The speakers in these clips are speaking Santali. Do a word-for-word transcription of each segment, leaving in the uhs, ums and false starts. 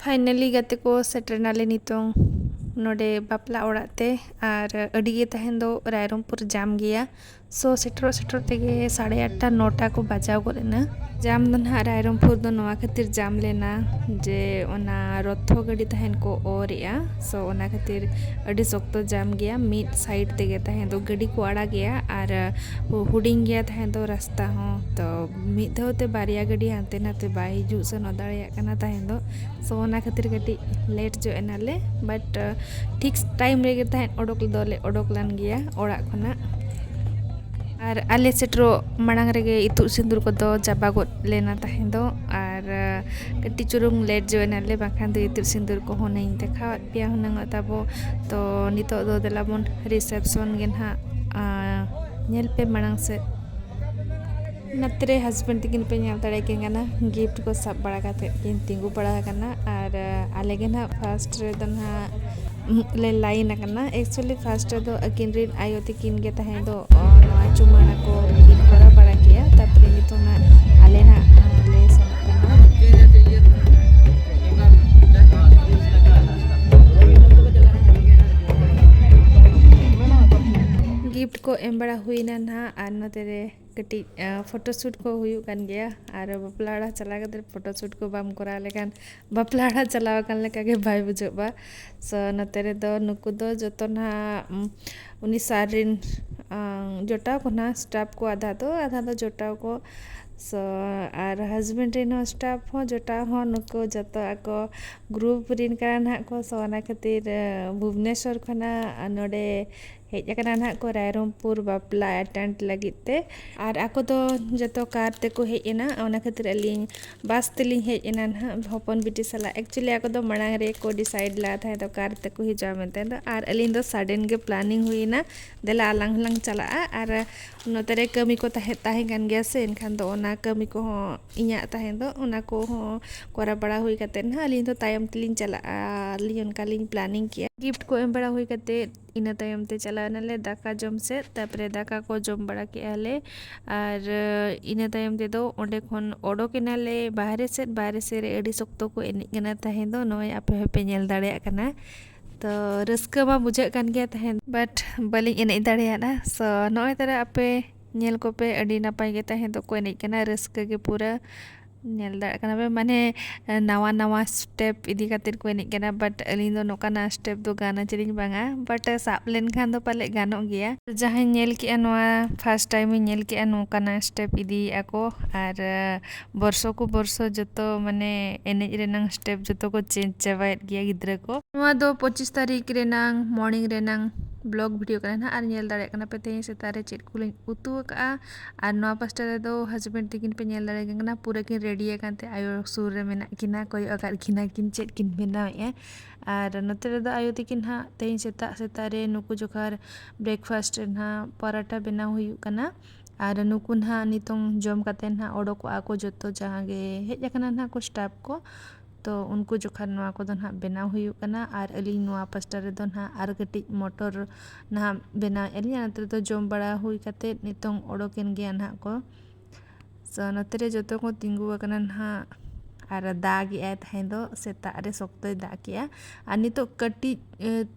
Finally ᱜᱟᱛᱮ ᱠᱚ, ᱥᱮᱴᱮᱨ ᱱᱟᱞᱮ ᱱᱤᱛᱚᱝ ᱱᱚᱰᱮ ᱵᱟᱯᱞᱟ ᱚᱲᱟᱜ ᱛᱮ᱾ ᱟᱨ ᱟᱹᱰᱤ ᱜᱮ ᱛᱟᱦᱮᱱ ᱫᱚ ᱨᱟᱭᱨᱚᱝᱯᱩᱨ ᱡᱟᱢ ᱜᱮᱭᱟ᱾ So ᱥᱮᱴᱮᱨᱚᱜ ᱥᱮᱴᱮᱨᱚᱜ ᱛᱮᱜᱮ ᱥᱟᱲᱮ ᱟᱴᱴᱟ ᱱᱚᱴᱟ ᱠᱚ ᱵᱟᱡᱟᱣ ᱜᱚᱫ ᱮᱱᱟ᱾ ᱡᱟᱢ ᱫᱚ ᱱᱟᱦᱟᱜ ᱨᱟᱭᱨᱚᱝᱯᱩᱨ ᱫᱚ ᱱᱚᱣᱟ ᱠᱷᱟᱹᱛᱤᱨ ᱡᱟᱢ ᱞᱮᱱᱟ ᱡᱮ ᱚᱱᱟ ᱨᱚᱛᱷᱚ ᱜᱟᱹᱰᱤ ᱛᱟᱦᱮᱱ ᱠᱚ ᱚᱨ ᱮᱜᱼᱟ᱾ So ᱚᱱᱟ ᱠᱷᱟᱹᱛᱤᱨ ᱟᱹᱰᱤ ᱥᱚᱠᱛᱚ ᱡᱟᱢ ᱜᱮᱭᱟ᱾ ᱢᱤᱫ side ᱛᱮᱜᱮ ᱛᱟᱦᱮᱸ ᱫᱚ ᱜᱟᱹᱰᱤ ᱠᱚ ᱟᱲᱟᱜ ᱜᱮᱭᱟ ᱟᱨ ᱦᱩᱰᱤᱧ ᱜᱮᱭᱟ ᱛᱟᱦᱮᱸ ᱫᱚ ᱨᱟᱥᱛᱟ ᱦᱚᱸ᱾ ᱛᱚ ᱢᱤᱫ ᱫᱷᱟᱣ ᱛᱮ ᱵᱟᱨᱭᱟ ᱜᱟᱹᱰᱤ ᱦᱟᱱᱛᱮ ᱱᱟᱛᱮ ᱵᱟᱭ ᱦᱤᱡᱩᱜ ᱥᱮᱱᱚᱜ ᱫᱟᱲᱮᱭᱟᱜ ᱠᱟᱱᱟ ᱛᱟᱦᱮᱸ ᱫᱚ᱾ So ᱚᱱᱟ ᱠᱷᱟᱹᱛᱤᱨ ᱠᱟᱹᱴᱤᱡ late ᱧᱚᱜ ᱮᱱᱟᱞᱮ, but ᱴᱷᱤᱠ time ᱨᱮᱜᱮ ᱛᱟᱦᱮᱸᱫ ᱚᱰᱚᱠ ᱫᱚᱞᱮ ᱚᱰᱚᱠ ᱞᱮᱱ ᱜᱮᱭᱟ ᱚᱲᱟᱜ ᱠᱷᱚᱱᱟᱜ᱾ ᱟᱨ ᱟᱞᱮ ᱥᱮᱴᱮᱨᱚᱜ ᱢᱟᱲᱟᱝ ᱨᱮᱜᱮ ᱤᱛᱩᱫ ᱥᱤᱸᱫᱩᱨ ᱠᱚᱫᱚ ᱪᱟᱵᱟ ᱜᱚᱫ ᱞᱮᱱᱟ ᱛᱟᱦᱮᱸ ᱫᱚ᱾ ᱟᱨ ᱠᱟᱹᱴᱤᱡ ᱪᱩᱞᱩᱝ late ᱧᱚᱜ ᱮᱱᱟᱞᱮ, ᱵᱟᱝᱠᱷᱟᱱ ᱫᱚ ᱤᱛᱩᱫ ᱥᱤᱸᱫᱩᱨ ᱠᱚᱦᱚᱸ ᱱᱟᱹᱧ ᱫᱮᱠᱷᱟᱣᱟᱫ ᱯᱮᱭᱟ ᱦᱩᱱᱟᱹᱝ ᱚᱜ ᱛᱟᱵᱚ᱾ ᱛᱚ ᱱᱤᱛᱚᱜ ᱫᱚ ᱫᱮᱞᱟ ᱵᱚᱱ reception ᱜᱮ ᱱᱟᱦᱟᱜ, ᱟᱸ, ᱧᱮᱞ ᱯᱮ ᱢᱟᱲᱟᱝ ᱥᱮᱫ᱾ ᱱᱚᱛᱮ ᱨᱮ husband ᱛᱟᱹᱠᱤᱱ ᱯᱮ ᱧᱮᱞ ᱫᱟᱲᱮᱭᱟᱠᱤᱱ ᱠᱟᱱᱟ, gift ᱠᱚ ᱥᱟᱵ ᱵᱟᱲᱟ ᱠᱟᱛᱮᱫ ᱠᱤᱱ ᱛᱤᱸᱜᱩ ᱵᱟᱲᱟ ᱟᱠᱟᱱᱟ᱾ ᱟᱨ ᱟᱞᱮ ᱜᱮ ᱱᱟᱦᱟᱜ first ᱨᱮᱫᱚ ᱱᱟᱦᱟᱜ ᱞᱮ line ᱟᱠᱟᱱᱟ᱾ Actually first ᱨᱮᱫᱚ ᱟᱹᱠᱤᱱ ᱨᱮᱱ ᱟᱭᱳ ᱛᱟᱹᱠᱤᱱ ᱜᱮ ᱛᱟᱦᱮᱸ ᱫᱚ, ᱚ, ᱱᱚᱣᱟ ᱪᱩᱢᱟᱹᱲᱟ ᱠᱚ ᱠᱤᱱ ᱠᱚᱨᱟᱣ ᱵᱟᱲᱟ ᱠᱮᱭᱟ᱾ ᱛᱟᱨᱯᱚᱨᱮ ᱱᱤᱛᱚᱜ ᱱᱟᱜ ᱟᱞᱮ ᱱᱟᱜ, ᱚ, ᱞᱮ ᱥᱮᱱᱚᱜ ᱠᱟᱱᱟ᱾ Gift ᱠᱚ ᱮᱢ ᱵᱟᱲᱟ ᱦᱩᱭᱱᱟ ᱱᱟᱦᱟᱜ, ᱟᱨ ᱱᱚᱛᱮ ᱨᱮ ᱠᱟᱹᱴᱤᱡ, ᱟ, photo shoot ᱠᱚ ᱦᱩᱭᱩᱜ ᱠᱟᱱ ᱜᱮᱭᱟ᱾ ᱟᱨ ᱵᱟᱯᱞᱟ ᱚᱲᱟᱜ ᱪᱟᱞᱟᱣ ᱠᱟᱛᱮ photo shoot ᱠᱚ ᱵᱟᱢ ᱠᱚᱨᱟᱣ ᱞᱮᱠᱷᱟᱱ ᱵᱟᱯᱞᱟ ᱚᱲᱟᱜ ᱪᱟᱞᱟᱣ ᱟᱠᱟᱱ ᱞᱮᱠᱟ ᱜᱮ ᱵᱟᱭ ᱵᱩᱡᱷᱟᱹᱜᱼᱟ᱾ So ᱱᱚᱛᱮ ᱨᱮᱫᱚ ᱱᱩᱠᱩ ᱫᱚ ᱡᱚᱛᱚ ᱱᱟᱦᱟᱜ, ᱩᱢ, ᱩᱱᱤ sir ᱨᱮᱱ, ᱟᱸ, ᱡᱚᱴᱟᱣ ᱠᱚ ᱱᱟᱦᱟᱜ, staff ᱠᱚ, ᱟᱫᱷᱟ ᱫᱚ, ᱟᱫᱷᱟ ᱫᱚ ᱡᱚᱴᱟᱣ ᱠᱚ᱾ So ᱟᱨ husband ᱨᱮᱱ ᱦᱚᱸ staff ᱦᱚᱸ ᱡᱚᱴᱟᱣ ᱦᱚᱸ ᱱᱩᱠᱩ ᱡᱚᱛᱚ ᱟᱠᱚ group ᱨᱮᱱ ᱠᱟᱱᱟ ᱱᱟᱦᱟᱜ ᱠᱚ᱾ So ᱚᱱᱟ ᱠᱷᱟᱹᱛᱤᱨ, ᱟᱸ, ᱵᱷᱩᱵᱽᱱᱮᱥᱚᱨ ᱠᱷᱚᱱᱟᱜ ᱱᱚᱰᱮ ᱦᱮᱡ ᱟᱠᱟᱱᱟ ᱱᱟᱦᱟᱜ ᱠᱚ ᱨᱟᱭᱨᱚᱝᱯᱩᱨ ᱵᱟᱯᱞᱟ attend ᱞᱟᱹᱜᱤᱫ ᱛᱮ᱾ ᱟᱨ ᱟᱠᱚ ᱫᱚ ᱡᱚᱛᱚ car ᱛᱮᱠᱚ ᱦᱮᱡ ᱮᱱᱟ, ᱚᱱᱟ ᱠᱷᱟᱹᱛᱤᱨ ᱟᱹᱞᱤᱧ bus ᱛᱮᱞᱤᱧ ᱦᱮᱡ ᱮᱱᱟ ᱱᱟᱦᱟᱜ ᱦᱚᱯᱚᱱ ᱵᱤᱴᱤ ᱥᱟᱞᱟᱜ᱾ Actually ᱟᱠᱚ ᱫᱚ ᱢᱟᱲᱟᱝ ᱨᱮᱠᱚ decide ᱞᱮᱫ ᱛᱟᱦᱮᱸ ᱫᱚ car ᱛᱮᱠᱚ ᱦᱤᱡᱩᱜᱼᱟ ᱢᱮᱱᱛᱮ ᱫᱚ, ᱟᱨ ᱟᱹᱞᱤᱧ ᱫᱚ sudden ᱜᱮ planning ᱦᱩᱭᱮᱱᱟ, ᱫᱮᱞᱟ ᱟᱞᱟᱝ ᱦᱚᱸᱞᱟᱝ ᱪᱟᱞᱟᱜᱼᱟ᱾ ᱟᱨ ᱱᱚᱛᱮ ᱨᱮ ᱠᱟᱹᱢᱤ ᱠᱚ ᱛᱟᱦᱮᱸ, ᱛᱟᱦᱮᱸ ᱠᱟᱱ ᱜᱮᱭᱟ ᱥᱮ, ᱮᱱᱠᱷᱟᱱ ᱫᱚ ᱚᱱᱟ ᱠᱟᱹᱢᱤ ᱠᱚᱦᱚᱸ ᱤᱧᱟᱹᱜ ᱛᱟᱦᱮᱸ ᱫᱚ, ᱚᱱᱟ ᱠᱚᱦᱚᱸ ᱠᱚᱨᱟᱣ ᱵᱟᱲᱟ ᱦᱩᱭ ᱠᱟᱛᱮᱫ ᱱᱟᱦᱟᱜ ᱟᱹᱞᱤᱧ ᱫᱚ ᱛᱟᱭᱚᱢ ᱛᱮᱞᱤᱧ ᱪᱟᱞᱟᱜᱼᱟ, ᱟᱹᱞᱤᱧ ᱚᱱᱠᱟ ᱞᱤᱧ planning ᱠᱮᱜᱼᱟ᱾ ᱜᱤᱯᱷᱴ ᱠᱚ ᱮᱢ ᱵᱟᱲᱟ ᱦᱩᱭ ᱠᱟᱛᱮᱫ, ᱤᱱᱟᱹ ᱛᱟᱭᱚᱢ ᱛᱮ ᱪᱟᱞᱟᱣ ᱮᱱᱟᱞᱮ ᱫᱟᱠᱟ ᱡᱚᱢ ᱥᱮᱫ᱾ ᱛᱟᱨᱯᱚᱨᱮ ᱫᱟᱠᱟ ᱠᱚ ᱡᱚᱢ ᱵᱟᱲᱟ ᱠᱮᱜᱼᱟ ᱞᱮ, ᱟᱨ ᱤᱱᱟᱹ ᱛᱟᱭᱚᱢ ᱛᱮᱫᱚ ᱚᱸᱰᱮ ᱠᱷᱚᱱ ᱚᱰᱚᱠ ᱮᱱᱟᱞᱮ ᱵᱟᱦᱨᱮ ᱥᱮᱫ᱾ ᱵᱟᱦᱨᱮ ᱥᱮᱫ ᱨᱮ ᱟᱹᱰᱤ ᱥᱚᱠᱛᱚ ᱠᱚ ᱮᱱᱮᱡ ᱠᱟᱱᱟ ᱛᱟᱦᱮᱸ ᱫᱚ, ᱱᱚᱜᱼᱚᱭ ᱟᱯᱮ ᱦᱚᱸᱯᱮ ᱧᱮᱞ ᱫᱟᱲᱮᱭᱟᱜ ᱠᱟᱱᱟ᱾ ᱛᱚ ᱨᱟᱹᱥᱠᱟᱹ ᱢᱟ ᱵᱩᱡᱷᱟᱹᱜ ᱠᱟᱱ ᱜᱮᱭᱟ ᱛᱟᱦᱮᱸ, but ᱵᱟᱹᱞᱤᱧ ᱮᱱᱮᱡ ᱫᱟᱲᱮᱭᱟᱫᱼᱟ᱾ So ᱱᱚᱜᱼᱚᱭ ᱛᱟᱨᱟ ᱟᱯᱮ ᱧᱮᱞ ᱠᱚᱯᱮ, ᱟᱹᱰᱤ ᱱᱟᱯᱟᱭ ᱜᱮ ᱛᱟᱦᱮᱸ ᱫᱚᱠᱚ ᱮᱱᱮᱡ ᱠᱟᱱᱟ, ᱨᱟᱹᱥᱠᱟᱹ ᱜᱮ ᱯᱩᱨᱟᱹ᱾ ᱧᱮᱞ ᱫᱟᱲᱮᱭᱟᱜ ᱠᱟᱱᱟ ᱯᱮ, ᱢᱟᱱᱮ ᱱᱟᱣᱟ ᱱᱟᱣᱟ ᱥᱴᱮᱯ ᱤᱫᱤ ᱠᱟᱛᱮᱫ ᱠᱚ ᱮᱱᱮᱡ ᱠᱟᱱᱟ, but ᱟᱹᱞᱤᱧ ᱫᱚ ᱱᱚᱝᱠᱟᱱᱟᱜ ᱥᱴᱮᱯ ᱫᱚ ᱜᱟᱱ ᱟᱹᱪᱚᱞᱤᱧ ᱵᱟᱝᱟ, but ᱥᱟᱵ ᱞᱮᱱᱠᱷᱟᱱ ᱫᱚ ᱯᱟᱞᱮᱫ ᱜᱟᱱᱚᱜ ᱜᱮᱭᱟ᱾ ᱡᱟᱦᱟᱸᱧ ᱧᱮᱞ ᱠᱮᱜᱼᱟ, ᱱᱚᱣᱟ ᱯᱷᱟᱥᱴ ᱴᱟᱭᱤᱢ ᱤᱧ ᱧᱮᱞ ᱠᱮᱜᱼᱟ ᱱᱚᱝᱠᱟᱱᱟᱜ ᱥᱴᱮᱯ ᱤᱫᱤᱭᱮᱫᱼᱟ ᱠᱚ, ᱟᱨ ᱵᱚᱨᱥᱚ ᱠᱚ ᱵᱚᱨᱥᱚ ᱡᱚᱛᱚ ᱢᱟᱱᱮ ᱮᱱᱮᱡ ᱨᱮᱱᱟᱝ ᱥᱴᱮᱯ ᱡᱚᱛᱚ ᱠᱚ ᱪᱮᱧᱡᱽ ᱪᱟᱵᱟᱭᱮᱫ ᱜᱮᱭᱟ ᱜᱤᱫᱽᱨᱟᱹ ᱠᱚ᱾ ᱱᱚᱣᱟ ᱫᱚ ᱯᱚᱸᱪᱤᱥ ᱛᱟᱹᱨᱤᱠᱷ ᱨᱮᱱᱟᱝ ᱢᱚᱨᱱᱤᱝ ᱨᱮᱱᱟᱝ ᱵᱞᱚᱜ ᱵᱷᱤᱰᱤᱭᱳ ᱠᱟᱱᱟ ᱱᱟᱦᱟᱜ, ᱟᱨ ᱧᱮᱞ ᱫᱟᱲᱮᱭᱟᱜ ᱠᱟᱱᱟ ᱯᱮ ᱛᱮᱦᱮᱧ ᱥᱮᱛᱟᱜ ᱨᱮ ᱪᱮᱫ ᱠᱚᱞᱤᱧ ᱩᱛᱩ ᱟᱠᱟᱫᱼᱟ᱾ ᱟᱨ ᱱᱚᱣᱟ ᱯᱟᱥᱴᱟ ᱨᱮᱫᱚ ᱦᱟᱥᱵᱮᱱᱰ ᱛᱟᱹᱠᱤᱱ ᱯᱮ ᱧᱮᱞ ᱫᱟᱲᱮᱭᱟᱠᱤᱱ ᱠᱟᱱᱟ, ᱯᱩᱨᱟᱹ ᱠᱤᱱ ᱨᱮᱰᱤ ᱟᱠᱟᱱ ᱛᱮ ᱟᱭᱳ ᱥᱩᱨ ᱨᱮ ᱢᱮᱱᱟᱜ ᱠᱤᱱᱟ, ᱠᱚᱭᱚᱜ ᱟᱠᱟᱫ ᱠᱤᱱᱟ ᱠᱤᱱ ᱪᱮᱫ ᱠᱤᱱ ᱵᱮᱱᱟᱣᱮᱫᱼᱟ᱾ ᱟᱨ ᱱᱚᱛᱮ ᱨᱮᱫᱚ ᱟᱭᱳ ᱛᱟᱹᱠᱤᱱ ᱦᱟᱸᱜ ᱛᱮᱦᱮᱧ ᱥᱮᱛᱟᱜ ᱥᱮᱛᱟᱜ ᱨᱮ ᱱᱩᱠᱩ ᱡᱚᱠᱷᱟᱨ ᱵᱨᱮᱠᱯᱷᱟᱥᱴ ᱨᱮ ᱱᱟᱦᱟᱜ ᱯᱟᱨᱟᱴᱟ ᱵᱮᱱᱟᱣ ᱦᱩᱭᱩᱜ ᱠᱟᱱᱟ᱾ ᱟᱨ ᱱᱩᱠᱩ ᱱᱟᱦᱟᱜ ᱱᱤᱛᱚᱝ ᱡᱚᱢ ᱠᱟᱛᱮ ᱱᱟᱦᱟᱜ ᱚᱰᱚᱠᱚᱜᱼᱟ ᱠᱚ ᱡᱚᱛᱚ, ᱡᱟᱦᱟᱸ ᱜᱮ ᱦᱮᱡ ᱟᱠᱟᱱᱟ ᱱᱟᱦᱟᱜ ᱠᱚ ᱥᱴᱟᱯ ᱠᱚ᱾ ᱛᱚ ᱩᱱᱠᱩ ᱡᱚᱠᱷᱟᱱ ᱱᱚᱣᱟ ᱠᱚᱫᱚ ᱱᱟᱦᱟᱜ ᱵᱮᱱᱟᱣ ᱦᱩᱭᱩᱜ ᱠᱟᱱᱟ᱾ ᱟᱨ ᱟᱹᱞᱤᱧ ᱱᱚᱣᱟ ᱯᱟᱥᱴᱟ ᱨᱮᱫᱚ ᱱᱟᱦᱟᱜ ᱟᱨ ᱠᱟᱹᱴᱤᱡ ᱢᱚᱴᱚᱨ ᱱᱟᱦᱟᱜ ᱵᱮᱱᱟᱣᱮᱫᱼᱟ ᱞᱤᱧ᱾ ᱟᱨ ᱱᱚᱛᱮ ᱨᱮᱫᱚ ᱡᱚᱢ ᱵᱟᱲᱟ ᱦᱩᱭ ᱠᱟᱛᱮ ᱱᱤᱛᱚᱝ ᱚᱰᱚᱠᱮᱱ ᱜᱮᱭᱟ ᱱᱟᱦᱟᱜ ᱠᱚ᱾ ᱥᱚ ᱱᱚᱛᱮ ᱨᱮ ᱡᱚᱛᱚ ᱠᱚ ᱛᱤᱸᱜᱩ ᱟᱠᱟᱱᱟ ᱱᱟᱦᱟᱜ᱾ ᱟᱨ ᱫᱟᱜ ᱮᱜᱼᱟᱭ ᱛᱟᱦᱮᱸ ᱫᱚ, ᱥᱮᱛᱟᱜ ᱨᱮ ᱥᱚᱠᱛᱚᱭ ᱫᱟᱜ ᱠᱮᱜᱼᱟ᱾ ᱟᱨ ᱱᱤᱛᱚᱜ ᱠᱟᱹᱴᱤᱡ, ᱮ,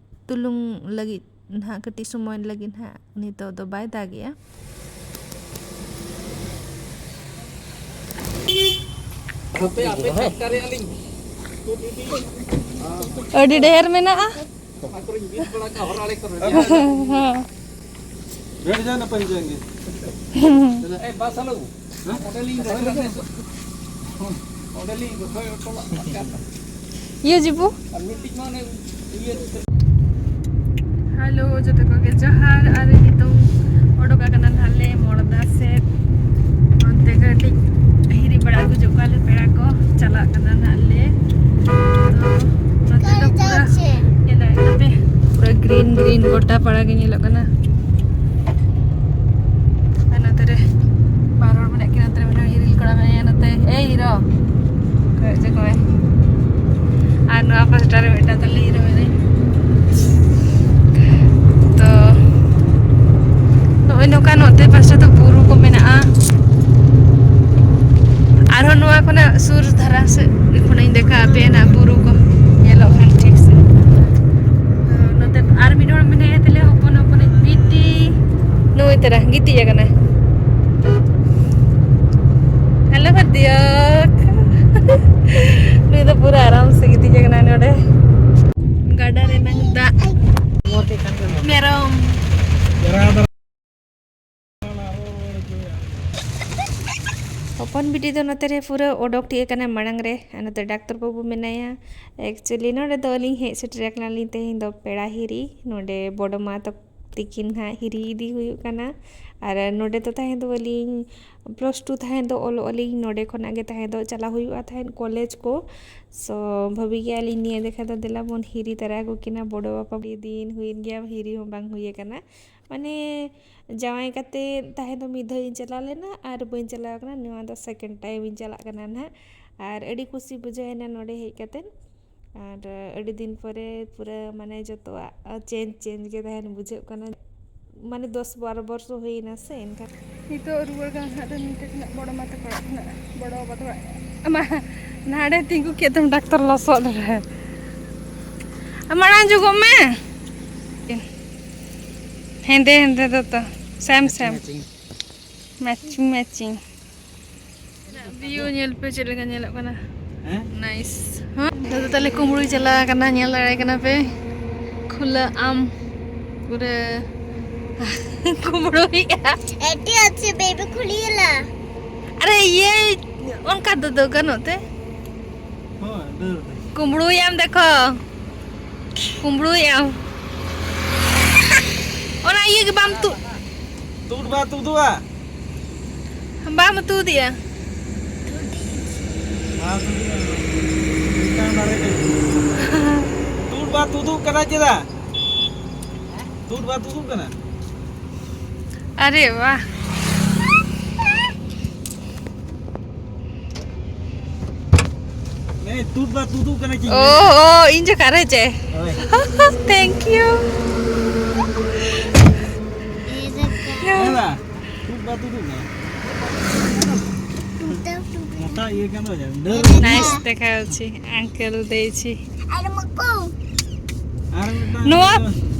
ᱛᱩᱞᱩᱝ ᱞᱟᱹᱜᱤᱫ ᱱᱟᱦᱟᱜ, ᱠᱟᱹᱴᱤᱡ ᱥᱚᱢᱚᱭ ᱞᱟᱹᱜᱤᱫ ᱱᱟᱦᱟᱜ ᱱᱤᱛᱚᱜ ᱫᱚ ᱵᱟᱭ ᱫᱟᱜᱮᱜᱼᱟ᱾ ᱦᱟᱯᱮ, ᱟᱯᱮ ᱯᱷᱮᱠᱴᱟᱨᱤ ᱟᱹᱞᱤᱧ᱾ ᱟᱹᱰᱤ ᱰᱷᱮᱨ ᱢᱮᱱᱟᱜᱼᱟ᱾ ᱚᱱᱟ ᱠᱚᱨᱮᱧ ᱵᱤᱞ ᱵᱟᱲᱟ ᱠᱟᱜᱼᱟ, ᱦᱚᱨ ᱟᱲᱮ ᱠᱚᱨᱮ᱾ ᱦᱮᱸ᱾ बैठ जाओ ना, पहले जाएंगे। ए, बस हलो। ᱦᱮᱸ? ᱚᱸᱰᱮ ᱞᱤᱧ ᱨᱚᱦᱚᱭ ᱞᱟᱜᱼᱟ᱾ ᱚᱸᱰᱮ ᱞᱤᱧ ᱨᱚᱦᱚᱭ ᱦᱚᱴᱚ ᱞᱟᱜᱼᱟ᱾ ᱤᱭᱟᱹ ᱡᱤᱵᱩ? ᱟᱨ ᱢᱤᱫᱴᱤᱡ ᱢᱟ ᱚᱱᱮ ᱤᱭᱟᱹ ᱦᱮᱞᱳ, ᱡᱚᱛᱚ ᱠᱚᱜᱮ ᱡᱚᱦᱟᱨ᱾ ᱟᱨ ᱱᱤᱛᱚᱝ ᱚᱰᱚᱠ ᱟᱠᱟᱱᱟ ᱱᱟᱦᱟᱜ ᱞᱮ ᱢᱚᱲᱫᱟ ᱥᱮᱫ᱾ ᱚᱱᱛᱮ ᱠᱟᱹᱴᱤᱡ ᱦᱤᱨᱤ ᱵᱟᱲᱟ ᱟᱹᱜᱩ ᱡᱚᱜ ᱠᱚᱣᱟ ᱞᱮ ᱯᱮᱲᱟ ᱠᱚ᱾ ᱪᱟᱞᱟᱜ ᱠᱟᱱᱟ ᱱᱟᱦᱟᱜ ᱞᱮ᱾ ᱛᱚ, ᱱᱚᱛᱮ ᱫᱚ ᱯᱩᱨᱟᱹ ᱧᱮᱞ ᱫᱟᱲᱮᱭᱟᱜ ᱠᱟᱱᱟ ᱯᱮ, ᱯᱩᱨᱟᱹ ᱜᱨᱤᱱ ᱜᱨᱤᱱ ᱜᱚᱴᱟ ᱯᱟᱲᱟ ᱜᱮ ᱧᱮᱞᱚᱜ ᱠᱟᱱᱟ᱾ ᱟᱨ ᱱᱚᱛᱮ ᱨᱮ ᱵᱟᱨ ᱦᱚᱲ ᱢᱮᱱᱟᱜ ᱠᱤᱱᱟ, ᱱᱚᱛᱮ ᱨᱮ ᱢᱮᱱᱟᱭᱟ ᱦᱤᱨᱤᱞ ᱠᱚᱲᱟ ᱢᱮᱱᱟᱭᱟ, ᱱᱚᱛᱮ, ᱮᱭ ᱦᱤᱨᱳ, ᱠᱚᱭᱚᱜ ᱡᱚᱝ ᱢᱮ᱾ ᱟᱨ ᱱᱚᱣᱟ ᱯᱟᱥᱴᱟ ᱨᱮ ᱢᱤᱫᱴᱟᱝ ᱛᱟᱞᱮ ᱦᱤᱨᱳ ᱢᱮᱱᱟᱭᱟ᱾ ᱱᱚᱝᱠᱟ ᱱᱚᱛᱮ ᱯᱟᱥᱴᱟ ᱫᱚ ᱵᱩᱨᱩ ᱠᱚ ᱢᱮᱱᱟᱜᱼᱟ᱾ ᱟᱨᱦᱚᱸ ᱱᱚᱣᱟ ᱠᱷᱚᱱᱟᱜ ᱥᱩᱨ ᱫᱷᱟᱨᱟ ᱥᱮᱫ ᱠᱷᱚᱱᱟᱜ ᱤᱧ ᱫᱮᱠᱷᱟᱣ ᱟᱯᱮᱭᱟ ᱱᱟᱜ ᱵᱩᱨᱩ ᱠᱚ ᱧᱮᱞᱚᱜ ᱠᱷᱟᱱ ᱴᱷᱤᱠ ᱥᱮ᱾ ᱱᱚᱛᱮ ᱟᱨ ᱢᱤᱫ ᱦᱚᱲ ᱢᱮᱱᱟᱭᱟ ᱛᱟᱞᱮ ᱦᱚᱯᱚᱱ ᱦᱚᱯᱚᱱᱤᱡ ᱵᱤᱴᱤ᱾ ᱱᱩᱭ ᱛᱟᱨᱟ ᱜᱤᱛᱤᱡ ᱟᱠᱟᱱᱟᱭ᱾ ᱦᱮᱞᱳ ᱵᱷᱟᱫᱤᱭᱟ᱾ ᱱᱩᱭ ᱫᱚ ᱯᱩᱨᱟᱹ ᱟᱨᱟᱢ ᱥᱮ ᱜᱤᱛᱤᱡ ᱟᱠᱟᱱᱟᱭ ᱱᱚᱰᱮ᱾ ᱜᱟᱰᱟ ᱨᱮᱱᱟᱝ ᱫᱟᱜ᱾ ᱢᱮᱨᱚᱢ᱾ ᱦᱚᱯᱚᱱ ᱵᱤᱴᱤ ᱫᱚ ᱱᱚᱛᱮ ᱨᱮ ᱯᱩᱨᱟᱹ ᱚᱰᱚᱠ ᱴᱷᱤᱠ ᱟᱠᱟᱱᱟ ᱢᱟᱲᱟᱝ ᱨᱮ, ᱟᱨ ᱱᱚᱛᱮ ᱰᱟᱠᱛᱚᱨ ᱵᱟᱹᱵᱩ ᱢᱮᱱᱟᱭᱟ᱾ ᱮᱠᱪᱩᱭᱮᱞᱤ ᱱᱚᱰᱮ ᱫᱚ ᱟᱹᱞᱤᱧ ᱦᱮᱡ ᱥᱮᱴᱮᱨ ᱟᱠᱟᱱᱟᱞᱤᱧ ᱛᱮᱦᱮᱧ ᱫᱚ ᱯᱮᱲᱟ ᱦᱤᱨᱤ, ᱱᱚᱰᱮ ᱵᱚᱰᱚ ᱢᱟ ᱛᱟᱠᱚ ᱛᱤᱠᱤᱱ ᱦᱟᱸᱜ ᱦᱤᱨᱤ ᱤᱫᱤ ᱦᱩᱭᱩᱜ ᱠᱟᱱᱟ᱾ ᱟᱨ ᱱᱚᱰᱮ ᱫᱚ ᱛᱟᱦᱮᱸ ᱫᱚ ᱟᱹᱞᱤᱧ ᱯᱞᱟᱥ ᱴᱩ ᱛᱟᱦᱮᱸ ᱫᱚ ᱚᱞᱚᱜ ᱟᱹᱞᱤᱧ, ᱱᱚᱰᱮ ᱠᱷᱚᱱᱟᱜ ᱜᱮ ᱛᱟᱦᱮᱸ ᱫᱚ ᱪᱟᱞᱟᱣ ᱦᱩᱭᱩᱜᱼᱟ ᱛᱟᱦᱮᱸᱫ ᱠᱚᱞᱮᱡᱽ ᱠᱚ᱾ ᱥᱳ ᱵᱷᱟᱹᱵᱤ ᱜᱮᱭᱟ ᱞᱤᱧ ᱱᱤᱭᱟᱹ ᱫᱮᱠᱷᱟ ᱫᱚ ᱫᱮᱞᱟ ᱵᱚᱱ ᱦᱤᱨᱤ ᱛᱟᱨᱟ ᱠᱚ ᱠᱤᱱᱟ ᱵᱚᱰᱚ ᱵᱟᱯᱟ᱾ ᱟᱹᱰᱤ ᱫᱤᱱ ᱦᱩᱭᱮᱱ ᱜᱮᱭᱟ ᱦᱤᱨᱤ ᱦᱚᱸ ᱵᱟᱝ ᱦᱩᱭ ᱟᱠᱟᱱᱟ᱾ ᱢᱟᱱᱮ ᱡᱟᱶᱟᱭ ᱠᱟᱛᱮ ᱛᱟᱦᱮᱸ ᱫᱚ ᱢᱤᱫ ᱫᱷᱟᱣ ᱤᱧ ᱪᱟᱞᱟᱣ ᱞᱮᱱᱟ ᱟᱨ ᱵᱟᱹᱧ ᱪᱟᱞᱟᱣ ᱟᱠᱟᱱᱟ᱾ ᱱᱚᱣᱟ ᱫᱚ ᱥᱮᱠᱮᱱᱰ ᱴᱟᱭᱤᱢ ᱤᱧ ᱪᱟᱞᱟᱜ ᱠᱟᱱᱟ ᱱᱟᱦᱟᱜ᱾ ᱟᱨ ᱟᱹᱰᱤ ᱠᱩᱥᱤ ᱵᱩᱡᱷᱟᱹᱣ ᱮᱱᱟ ᱱᱚᱰᱮ ᱦᱮᱡ ᱠᱟᱛᱮ᱾ ᱟᱨ ᱟᱹᱰᱤ ᱫᱤᱱ ᱯᱚᱨᱮ ᱯᱩᱨᱟᱹ ᱢᱟᱱᱮ ᱡᱚᱛᱚᱣᱟᱜ ᱪᱮᱧᱡᱽ ᱪᱮᱧᱡᱽ ᱜᱮ ᱛᱟᱦᱮᱱ ᱵᱩᱡᱷᱟᱹᱜ ᱠᱟᱱᱟ᱾ ᱢᱟᱱᱮ ᱫᱚᱥ ᱵᱟᱨᱚ ᱵᱚᱨᱥᱚ ᱦᱩᱭᱱᱟ ᱥᱮ ᱮᱱᱠᱷᱟᱱ᱾ ᱱᱤᱛᱚᱜ ᱨᱩᱣᱟᱹᱲ ᱠᱟᱱᱟ ᱱᱟᱦᱟᱜ ᱫᱚ ᱱᱤᱝᱠᱟᱹ ᱠᱷᱚᱱᱟᱜ ᱵᱚᱲᱚ ᱢᱟ ᱛᱟᱠᱚ ᱚᱲᱟᱜ ᱠᱷᱚᱱᱟᱜ ᱵᱚᱲᱚ ᱵᱟᱵᱟ ᱛᱟᱠᱚ ᱚᱲᱟᱜ᱾ ᱟᱢᱟ ᱱᱟᱰᱮ ᱛᱤᱸᱜᱩ ᱠᱮᱫ ᱛᱟᱢ ᱰᱟᱠᱛᱟᱨ ᱞᱚᱥᱚᱫ ᱨᱮ᱾ ᱢᱟᱲᱟᱝ ᱡᱩᱜᱚᱜ ᱢᱮ᱾ ᱦᱮᱸᱫᱮ ᱦᱮᱸᱫᱮ ᱫᱚᱛᱚ᱾ ᱥᱮᱢ ᱥᱮᱢ᱾ Matching matching. ᱵᱷᱤᱭᱩ ᱧᱮᱞ ᱯᱮ ᱪᱮᱫ ᱞᱮᱠᱟ ᱧᱮᱞᱚᱜ ᱠᱟᱱᱟ᱾ ᱦᱮᱸ? ᱱᱟᱭᱤᱥ᱾ ᱦᱮᱸ? ᱫᱟᱫᱟ ᱛᱟᱞᱮ ᱠᱩᱢᱵᱽᱲᱩᱭ ᱪᱟᱞᱟᱣ ᱟᱠᱟᱱᱟ, ᱧᱮᱞ ᱫᱟᱲᱮᱭᱟᱭ ᱠᱟᱱᱟ ᱯᱮ᱾ ᱠᱷᱩᱞᱟᱹ ᱟᱢ ᱯᱩᱨᱟᱹ ᱠᱩᱢᱵᱽᱲᱩᱭᱮᱜᱼᱟ᱾ ᱮᱴᱤ ᱟᱪᱪᱷᱮ ᱵᱮᱵᱤ ᱠᱷᱩᱞᱤᱭᱮᱞᱟ᱾ ᱟᱨᱮ ᱤᱭᱟᱹ ᱚᱱᱠᱟ ᱫᱚ ᱫᱚ ᱜᱟᱱᱚᱜ ᱛᱮ᱾ ᱦᱳᱭ, ᱫᱟᱹᱲ ᱫᱟᱹᱲ᱾ ᱠᱩᱢᱵᱽᱲᱩᱭᱟᱢ ᱫᱮᱠᱷᱚ᱾ ᱠᱩᱢᱵᱽᱲᱩᱭᱟᱢ᱾ ᱚᱱᱟ ᱤᱭᱟᱹ ᱜᱮ ᱵᱟᱢ ᱛᱩᱫ᱾ ᱛᱩᱫ ᱵᱟ ᱛᱩᱫᱩᱜᱼᱟ᱾ ᱵᱟᱢ ᱛᱩᱫᱮᱜᱼᱟ᱾ ᱵᱟ ᱛᱩᱫᱩᱜᱼᱟ᱾ ᱢᱤᱫᱴᱟᱝ ᱫᱟᱨᱮ ᱨᱮ᱾ ᱛᱩᱫ ᱵᱟ ᱛᱩᱫᱩᱜ ᱠᱟᱱᱟ ᱪᱮᱫᱟᱜ? ᱛᱩᱫ ᱵᱟ ᱛᱩᱫᱩᱜ ᱠᱟᱱᱟ᱾ ᱟᱨᱮ ᱵᱟ᱾ ᱮ, ᱛᱩᱫ ᱵᱟ ᱛᱩᱫᱩᱜ ᱠᱟᱱᱟ ᱪᱮ? ᱳ, ᱳ, ᱤᱧ ᱡᱚᱠᱷᱟ ᱨᱮ ᱪᱮ? ᱦᱳᱭ᱾ Thank you. ᱢᱚᱴᱟ ᱤᱭᱟᱹ ᱠᱟᱱ ᱫᱚ ᱰᱟᱹᱨ᱾ ᱱᱟᱭᱤᱥ ᱫᱮᱠᱷᱟ ᱦᱚᱪᱪᱷᱮ, ᱟᱝᱠᱮᱞ ᱫᱮᱭᱪᱷᱤ᱾ ᱟᱨ ᱢᱟᱠᱚ᱾ ᱟᱨ ᱢᱤᱫᱴᱟᱝ ᱱᱚᱣᱟ,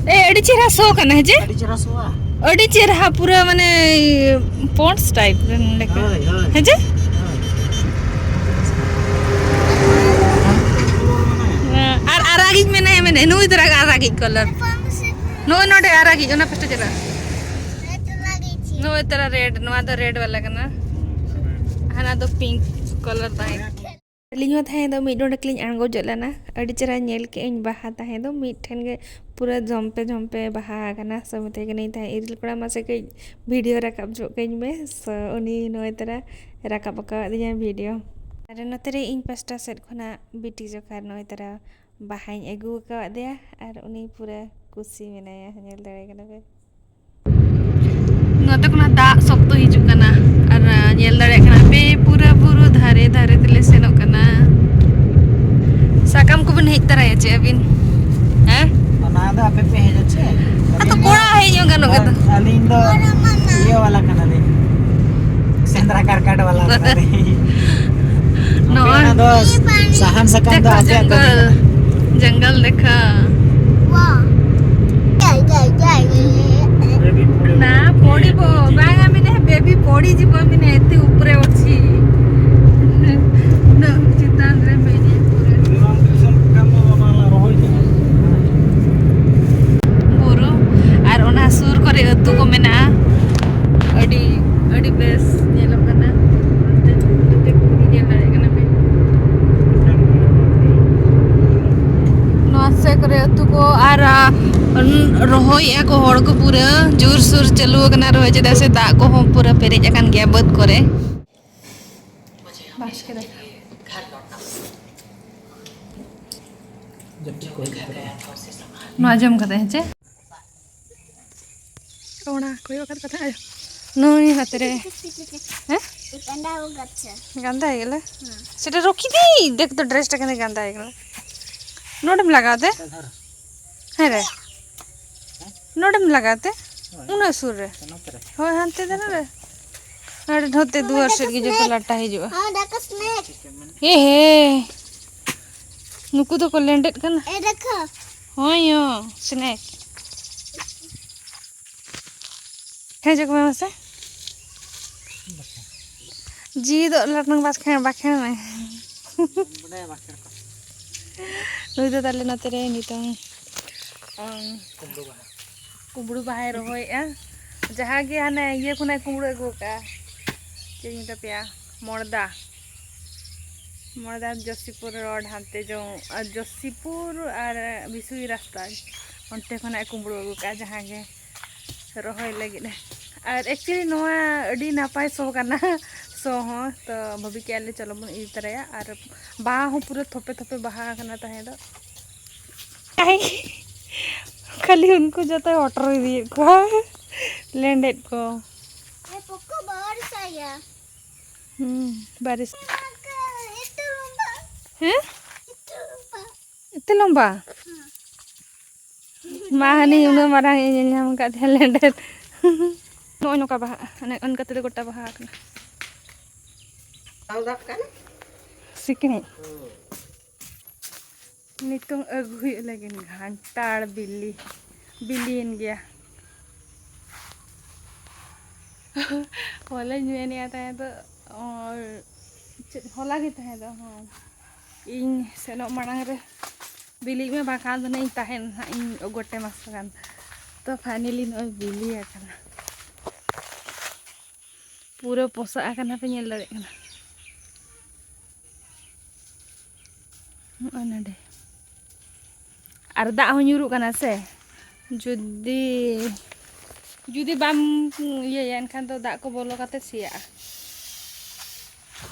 ᱤᱭᱟᱹ᱾ ᱮ, ᱟᱹᱰᱤ ᱪᱮᱦᱨᱟ ᱥᱚ ᱠᱟᱱᱟ, ᱦᱮᱸ ᱪᱮ? ᱟᱹᱰᱤ ᱪᱮᱦᱨᱟ ᱥᱚᱣᱟ᱾ ᱟᱹᱰᱤ ᱪᱮᱦᱨᱟ, ᱯᱩᱨᱟᱹ ᱢᱟᱱᱮ ᱯᱚᱱᱰᱥ ᱴᱟᱭᱤᱯ ᱨᱮᱱ ᱞᱮᱠᱟ᱾ ᱦᱳᱭ, ᱦᱳᱭ᱾ ᱦᱮᱸ ᱪᱮ? ᱦᱳᱭ᱾ ᱟᱨ ᱟᱨᱟᱜᱤᱡ ᱢᱮᱱᱟᱭᱟ, ᱢᱮᱱᱟᱭᱟ, ᱱᱩᱭ ᱫᱚ ᱟᱨᱟᱜᱤᱡ ᱠᱟᱞᱟᱨ᱾ ᱱᱚᱜᱼᱚᱭ ᱱᱚᱰᱮ ᱟᱨᱟᱜᱤᱡ, ᱚᱱᱟ ᱯᱟᱥᱴᱟ ᱪᱟᱞᱟᱜ᱾ ᱱᱚᱜᱼᱚᱭ ᱛᱟᱨᱟ ᱨᱮᱰ, ᱱᱚᱣᱟ ᱫᱚ ᱨᱮᱰ ᱵᱟᱞᱟ ᱠᱟᱱᱟ᱾ ᱦᱟᱱᱟ ᱫᱚ ᱯᱤᱝᱠ ᱠᱟᱞᱟᱨ ᱛᱟᱦᱮᱸ ᱠᱟᱱᱟ᱾ ᱟᱹᱞᱤᱧ ᱦᱚᱸ ᱛᱟᱦᱮᱸ ᱫᱚ ᱢᱤᱫ ᱰᱚᱸᱰᱮᱠ ᱞᱤᱧ ᱟᱬᱜᱚ ᱡᱚᱜ ᱞᱮᱱᱟ᱾ ᱟᱹᱰᱤ ᱪᱮᱦᱨᱟ ᱧᱮᱞ ᱠᱮᱜ ᱟᱹᱧ ᱵᱟᱦᱟ ᱛᱟᱦᱮᱸ ᱫᱚ ᱢᱤᱫ ᱴᱷᱮᱱ ᱜᱮ ᱯᱩᱨᱟᱹ ᱡᱚᱢᱯᱮ ᱡᱚᱢᱯᱮ ᱵᱟᱦᱟ ᱟᱠᱟᱱᱟ᱾ ᱥᱚ ᱢᱮᱛᱟᱭ ᱠᱟᱹᱱᱟᱹᱧ ᱛᱟᱦᱮᱸᱫ, "ᱤᱨᱤᱞ ᱠᱚᱲᱟ, ᱢᱟᱥᱮ ᱠᱟᱹᱡ ᱵᱷᱤᱰᱤᱭᱳ ᱨᱟᱠᱟᱵ ᱡᱚᱜ ᱠᱟᱹᱧ ᱢᱮ᱾" ᱥᱚ ᱩᱱᱤ ᱱᱚᱜᱼᱚᱭ ᱛᱟᱨᱟ ᱨᱟᱠᱟᱵ ᱟᱠᱟᱣᱟᱫᱤᱧᱟᱭ ᱵᱷᱤᱰᱤᱭᱳ᱾ ᱟᱨ ᱱᱚᱛᱮ ᱨᱮ ᱤᱧ ᱯᱟᱥᱴᱟ ᱥᱮᱫ ᱠᱷᱚᱱᱟᱜ ᱵᱤᱴᱤ ᱡᱚᱠᱷᱟᱨ ᱱᱚᱜᱼᱚᱭ ᱛᱟᱨᱟ ᱵᱟᱦᱟᱧ ᱟᱹᱜᱩ ᱟᱠᱟᱣᱟᱫᱮᱭᱟ ᱟᱨ ᱩᱱᱤ ᱯᱩᱨᱟᱹ ᱠᱩᱥᱤ ᱢᱮᱱᱟᱭᱟ, ᱧᱮᱞ ᱫᱟᱲᱮ ᱠᱟᱱᱟ ᱯᱮ᱾ ᱱᱚᱛᱮ ᱠᱷᱚᱱᱟᱜ ᱫᱟᱜ ᱥᱚᱠᱛᱚ ᱦᱤᱡᱩᱜ ᱠᱟᱱᱟ ᱟᱨ, ᱟ, ᱧᱮᱞ ᱫᱟᱲᱮᱭᱟᱜ ᱠᱟᱱᱟ ᱯᱮ, ᱯᱩᱨᱟᱹ ᱵᱩᱨᱩ ᱫᱷᱟᱨᱮ ᱫᱷᱟᱨᱮ ᱛᱮᱞᱮ ᱥᱮᱱᱚᱜ ᱠᱟᱱᱟ᱾ ᱥᱟᱠᱟᱢ ᱠᱚᱵᱤᱱ ᱦᱮᱡ ᱛᱚᱨᱟᱭᱟ ᱪᱮ ᱟᱹᱵᱤᱱ? ᱦᱮᱸ? ᱚᱱᱟ ᱫᱚ ᱟᱯᱮ ᱯᱮ ᱦᱮᱡ ᱟᱪᱮ? ᱟᱫᱚ ᱠᱚᱲᱟ ᱦᱮᱡ ᱦᱚᱸ ᱜᱟᱱᱚᱜ ᱜᱮᱫᱚ᱾ ᱟᱹᱞᱤᱧ ᱫᱚ ᱤᱭᱟᱹ ᱵᱟᱞᱟ ᱠᱟᱱᱟᱞᱤᱧ, ᱥᱮᱸᱫᱽᱨᱟ ᱠᱟᱨᱠᱟᱴ ᱵᱟᱞᱟ ᱠᱟᱱᱟᱞᱤᱧ᱾ ᱱᱚᱜᱼᱚᱭ ᱟᱯᱮ ᱚᱱᱟ ᱫᱚ ᱥᱟᱦᱟᱱ ᱥᱟᱠᱟᱢ ᱫᱚ ᱫᱮᱠᱷᱟ ᱟᱯᱮᱭᱟᱜ ᱫᱚ ᱡᱚᱝᱜᱚᱞ, ᱡᱚᱝᱜᱚᱞ ᱫᱮᱠᱷᱟ᱾ ᱵᱟ᱾ ᱡᱟᱭ, ᱡᱟᱭ, ᱡᱟᱭ᱾ ᱵᱮᱵᱤ ᱯᱚᱲᱤ᱾ ᱱᱟ, ᱯᱚᱲᱤᱵᱚ᱾ ᱵᱟᱝᱟ, ᱢᱮᱱᱮ, ᱵᱮᱵᱤ ᱯᱚᱲᱤ ᱡᱤᱵᱚ, ᱢᱮᱱᱮ, ᱮᱛᱮ ᱩᱯᱨᱮ ᱚᱪᱷᱤ᱾ ᱩᱱᱟᱹᱜ ᱪᱮᱛᱟᱱ ᱨᱮ ᱢᱮᱱᱮ ᱯᱩᱨᱟᱹ᱾ ᱨᱚᱦᱚᱭ ᱠᱮᱫᱟ᱾ ᱵᱩᱨᱩ ᱟᱨ ᱚᱱᱟ ᱥᱩᱨ ᱠᱚᱨᱮ ᱟᱹᱛᱩ ᱠᱚ ᱢᱮᱱᱟᱜᱼᱟ᱾ ᱟᱹᱰᱤ, ᱟᱹᱰᱤ ᱵᱮᱥ ᱧᱮᱞᱚᱜ ᱠᱟᱱᱟ᱾ ᱚᱱᱛᱮ, ᱚᱱᱛᱮ ᱠᱩᱞᱦᱤ ᱧᱮᱞ ᱫᱟᱲᱮᱭᱟᱜ ᱠᱟᱱᱟ ᱯᱮ᱾ ᱱᱚᱣᱟ ᱥᱮᱫ ᱠᱚᱨᱮ ᱟᱹᱛᱩ ᱠᱚ ᱟᱨ, ᱟ, ᱨᱚᱦᱚᱭᱮᱫᱼᱟ ᱠᱚ ᱦᱚᱲ ᱠᱚ, ᱯᱩᱨᱟᱹ ᱡᱳᱨᱥᱳᱨ ᱪᱟᱹᱞᱩ ᱟᱠᱟᱱᱟ ᱨᱚᱦᱚᱭ, ᱪᱮᱫᱟᱜ ᱥᱮ ᱫᱟᱜ ᱠᱚᱦᱚᱸ ᱯᱩᱨᱟᱹ ᱯᱮᱨᱮᱡ ᱟᱠᱟᱱ ᱜᱮᱭᱟ ᱵᱟᱹᱫᱽ ᱠᱚᱨᱮ᱾ ᱵᱟᱥᱠᱮ ᱫᱟᱠᱟ᱾ ᱱᱚᱣᱟ ᱡᱚᱢ ᱠᱟᱛᱮ, ᱦᱮᱸ ᱪᱮ? ᱚᱱᱟ ᱠᱚᱭᱚᱜ ᱠᱟᱛᱮ ᱠᱟᱛᱷᱟ ᱟᱭᱳ᱾ ᱱᱩᱭ ᱦᱟᱛᱮ ᱨᱮ᱾ ᱦᱮᱸ? ᱜᱟᱱᱫᱟ ᱦᱳ ᱜᱟᱪᱷᱟ᱾ ᱜᱟᱱᱫᱟ ᱦᱳᱭ ᱜᱮᱞᱟ? ᱦᱮᱸ᱾ ᱥᱮᱴᱟ ᱨᱚᱠᱤ ᱫᱤ, ᱫᱮᱠ ᱛᱚ ᱰᱨᱮᱥ ᱴᱟ ᱠᱮᱱᱫᱮ ᱜᱟᱱᱫᱟ ᱦᱳᱭ ᱜᱮᱞᱟ᱾ ᱱᱚᱰᱮᱢ ᱞᱟᱜᱟᱣ ᱛᱮ? ᱦᱮᱸ ᱨᱮ᱾ ᱱᱚᱰᱮᱢ ᱞᱟᱜᱟᱣ ᱛᱮ? ᱦᱳᱭ᱾ ᱩᱱᱟᱹᱜ ᱥᱩᱨ ᱨᱮ᱾ ᱱᱚᱛᱮ ᱨᱮ᱾ ᱦᱳᱭ, ᱦᱟᱱᱛᱮ ᱫᱮ ᱱᱚᱰᱮ᱾ ᱟᱨ ᱱᱚᱛᱮ ᱫᱩᱣᱟᱹᱨ ᱥᱮᱫ ᱜᱮ ᱡᱚᱛᱚ ᱞᱟᱴᱟ ᱦᱤᱡᱩᱜᱼᱟ᱾ ᱦᱚᱸ, ᱫᱟᱠᱟ ᱥᱱᱮᱠ᱾ ᱦᱮ ᱦᱮ, ᱱᱩᱠᱩ ᱫᱚᱠᱚ ᱞᱮᱸᱰᱮᱫ ᱠᱟᱱᱟ᱾ ᱮ, ᱫᱟᱠᱟ᱾ ᱦᱳᱭ ᱭᱳ, ᱥᱱᱮᱠ᱾ ᱦᱮᱸ, ᱡᱚᱜᱽ ᱢᱮ ᱢᱟᱥᱮ᱾ ᱡᱤᱣᱤ ᱫᱚ ᱞᱟᱴᱱᱟᱝ ᱵᱟᱥ ᱠᱷᱮᱬ ᱵᱟᱠᱷᱮᱬ ᱢᱮ᱾ ᱱᱩᱭ ᱫᱚ ᱛᱟᱞᱮ ᱱᱚᱛᱮ ᱨᱮ ᱱᱤᱛᱚᱝ, ᱚᱝ, ᱠᱩᱢᱵᱽᱲᱩ ᱵᱟᱦᱟᱭ ᱨᱚᱦᱚᱭᱮᱫᱼᱟ᱾ ᱡᱟᱦᱟᱸ ᱜᱮ ᱦᱟᱱᱮ ᱤᱭᱟᱹ ᱠᱷᱚᱱᱟᱜ ᱠᱩᱢᱵᱽᱲᱩ ᱟᱹᱜᱩ ᱠᱟᱜᱼᱟ, ᱪᱮᱫ ᱤᱧ ᱢᱮᱛᱟ ᱯᱮᱭᱟ, ᱢᱚᱲᱫᱟ, ᱢᱚᱲᱫᱟ ᱡᱳᱥᱤᱯᱩᱨ ᱨᱳᱰ ᱦᱟᱱᱛᱮ ᱡᱚᱝ, ᱟᱨ ᱡᱳᱥᱤᱯᱩᱨ ᱟᱨ ᱵᱤᱥᱩᱭ ᱨᱟᱥᱛᱟ ᱚᱱᱛᱮ ᱠᱷᱚᱱᱟᱜ ᱠᱩᱢᱵᱽᱲᱩ ᱟᱹᱜᱩ ᱠᱟᱜᱼᱟ ᱡᱟᱦᱟᱸ ᱜᱮ᱾ ᱨᱚᱦᱚᱭ ᱞᱟᱹᱜᱤᱫ᱾ ᱟᱨ actually ᱱᱚᱣᱟ ᱟᱹᱰᱤ ᱱᱟᱯᱟᱭ ᱥᱚ ᱠᱟᱱᱟ, ᱥᱚ ᱦᱚᱸ᱾ ᱛᱚ ᱵᱷᱟᱵᱤ ᱠᱮᱜᱼᱟ ᱞᱮ ᱪᱚᱞᱚ ᱵᱚᱱ ᱤᱫᱤ ᱛᱚᱨᱟᱭᱟ᱾ ᱟᱨ ᱵᱟᱦᱟ ᱦᱚᱸ ᱯᱩᱨᱟᱹ ᱛᱷᱚᱯᱮ ᱛᱷᱚᱯᱮ ᱵᱟᱦᱟ ᱟᱠᱟᱱᱟ ᱛᱟᱦᱮᱸ ᱫᱚ᱾ ᱟᱭ, ᱠᱷᱟᱹᱞᱤ ᱩᱱᱠᱩ ᱡᱚᱛᱚᱭ ᱚᱴᱚᱨ ᱤᱫᱤᱭᱮᱫ ᱠᱚᱣᱟ, ᱞᱮᱸᱰᱮᱫ ᱠᱚ᱾ ᱮ ᱯᱚᱠᱚ ᱵᱟᱨᱥᱟᱭᱟ᱾ ᱦᱩᱸ, ᱵᱟᱨᱤᱥ᱾ ᱦᱮᱸ? ᱮᱛᱮ ᱞᱚᱢᱵᱟ? ᱢᱟ ᱦᱟᱹᱱᱤ ᱩᱱᱟᱹᱜ ᱢᱟᱨᱟᱝ ᱤᱧ ᱧᱮᱞ ᱧᱟᱢ ᱟᱠᱟᱫ ᱛᱟᱦᱮᱸ ᱞᱮᱸᱰᱮᱫ᱾ ᱱᱚᱜᱼᱚᱭ ᱱᱚᱝᱠᱟ ᱵᱟᱦᱟᱜᱼᱟ, ᱚᱱᱮ ᱚᱱᱠᱟ ᱛᱮᱫᱚ ᱜᱚᱴᱟ ᱵᱟᱦᱟ ᱟᱠᱟᱱᱟ᱾ ᱥᱤᱠᱲᱤᱡ᱾ ᱱᱤᱛᱚᱝ ᱟᱹᱜᱩ ᱦᱩᱭᱩᱜ ᱞᱟᱹᱜᱤᱫ ᱜᱷᱟᱱᱴᱟᱲ ᱵᱤᱞᱤ, ᱵᱤᱞᱤᱭᱮᱱ ᱜᱮᱭᱟ᱾ ᱦᱚᱞᱟᱧ ᱢᱮᱱᱮᱫᱼᱟ ᱛᱟᱦᱮᱸ ᱫᱚ, ᱚ, ᱪᱮᱫ ᱦᱚᱞᱟ ᱜᱮ ᱛᱟᱦᱮᱸ ᱫᱚ, ᱦᱚᱸ, ᱤᱧ ᱥᱮᱱᱚᱜ ᱢᱟᱲᱟᱝ ᱨᱮ ᱵᱤᱞᱤᱜ ᱢᱮ, ᱵᱟᱝᱠᱷᱟᱱ ᱫᱚ ᱱᱟᱜ ᱤᱧ ᱛᱟᱦᱮᱱ ᱱᱟᱜ, ᱤᱧ ᱜᱚᱴᱮ ᱢᱟᱥ ᱜᱟᱱ᱾ ᱛᱚ finally ᱱᱚᱜᱼᱚᱭ ᱵᱤᱞᱤ ᱟᱠᱟᱱᱟ, ᱯᱩᱨᱟᱹ ᱯᱚᱥᱟᱜ ᱟᱠᱟᱱᱟ ᱯᱮ ᱧᱮᱞ ᱫᱟᱲᱮᱭᱟᱜ ᱠᱟᱱᱟ᱾ ᱱᱚᱜᱼᱚᱭ ᱱᱚᱰᱮ᱾ ᱟᱨ ᱫᱟᱜ ᱦᱚᱸ ᱧᱩᱨᱩᱜ ᱠᱟᱱᱟ ᱥᱮ, ᱡᱩᱫᱤ, ᱡᱩᱫᱤ ᱵᱟᱢ ᱤᱭᱟᱹᱭᱟ ᱮᱱᱠᱷᱟᱱ ᱫᱚ ᱫᱟᱜ ᱠᱚ ᱵᱚᱞᱚ ᱠᱟᱛᱮ ᱥᱮᱭᱟᱜᱼᱟ᱾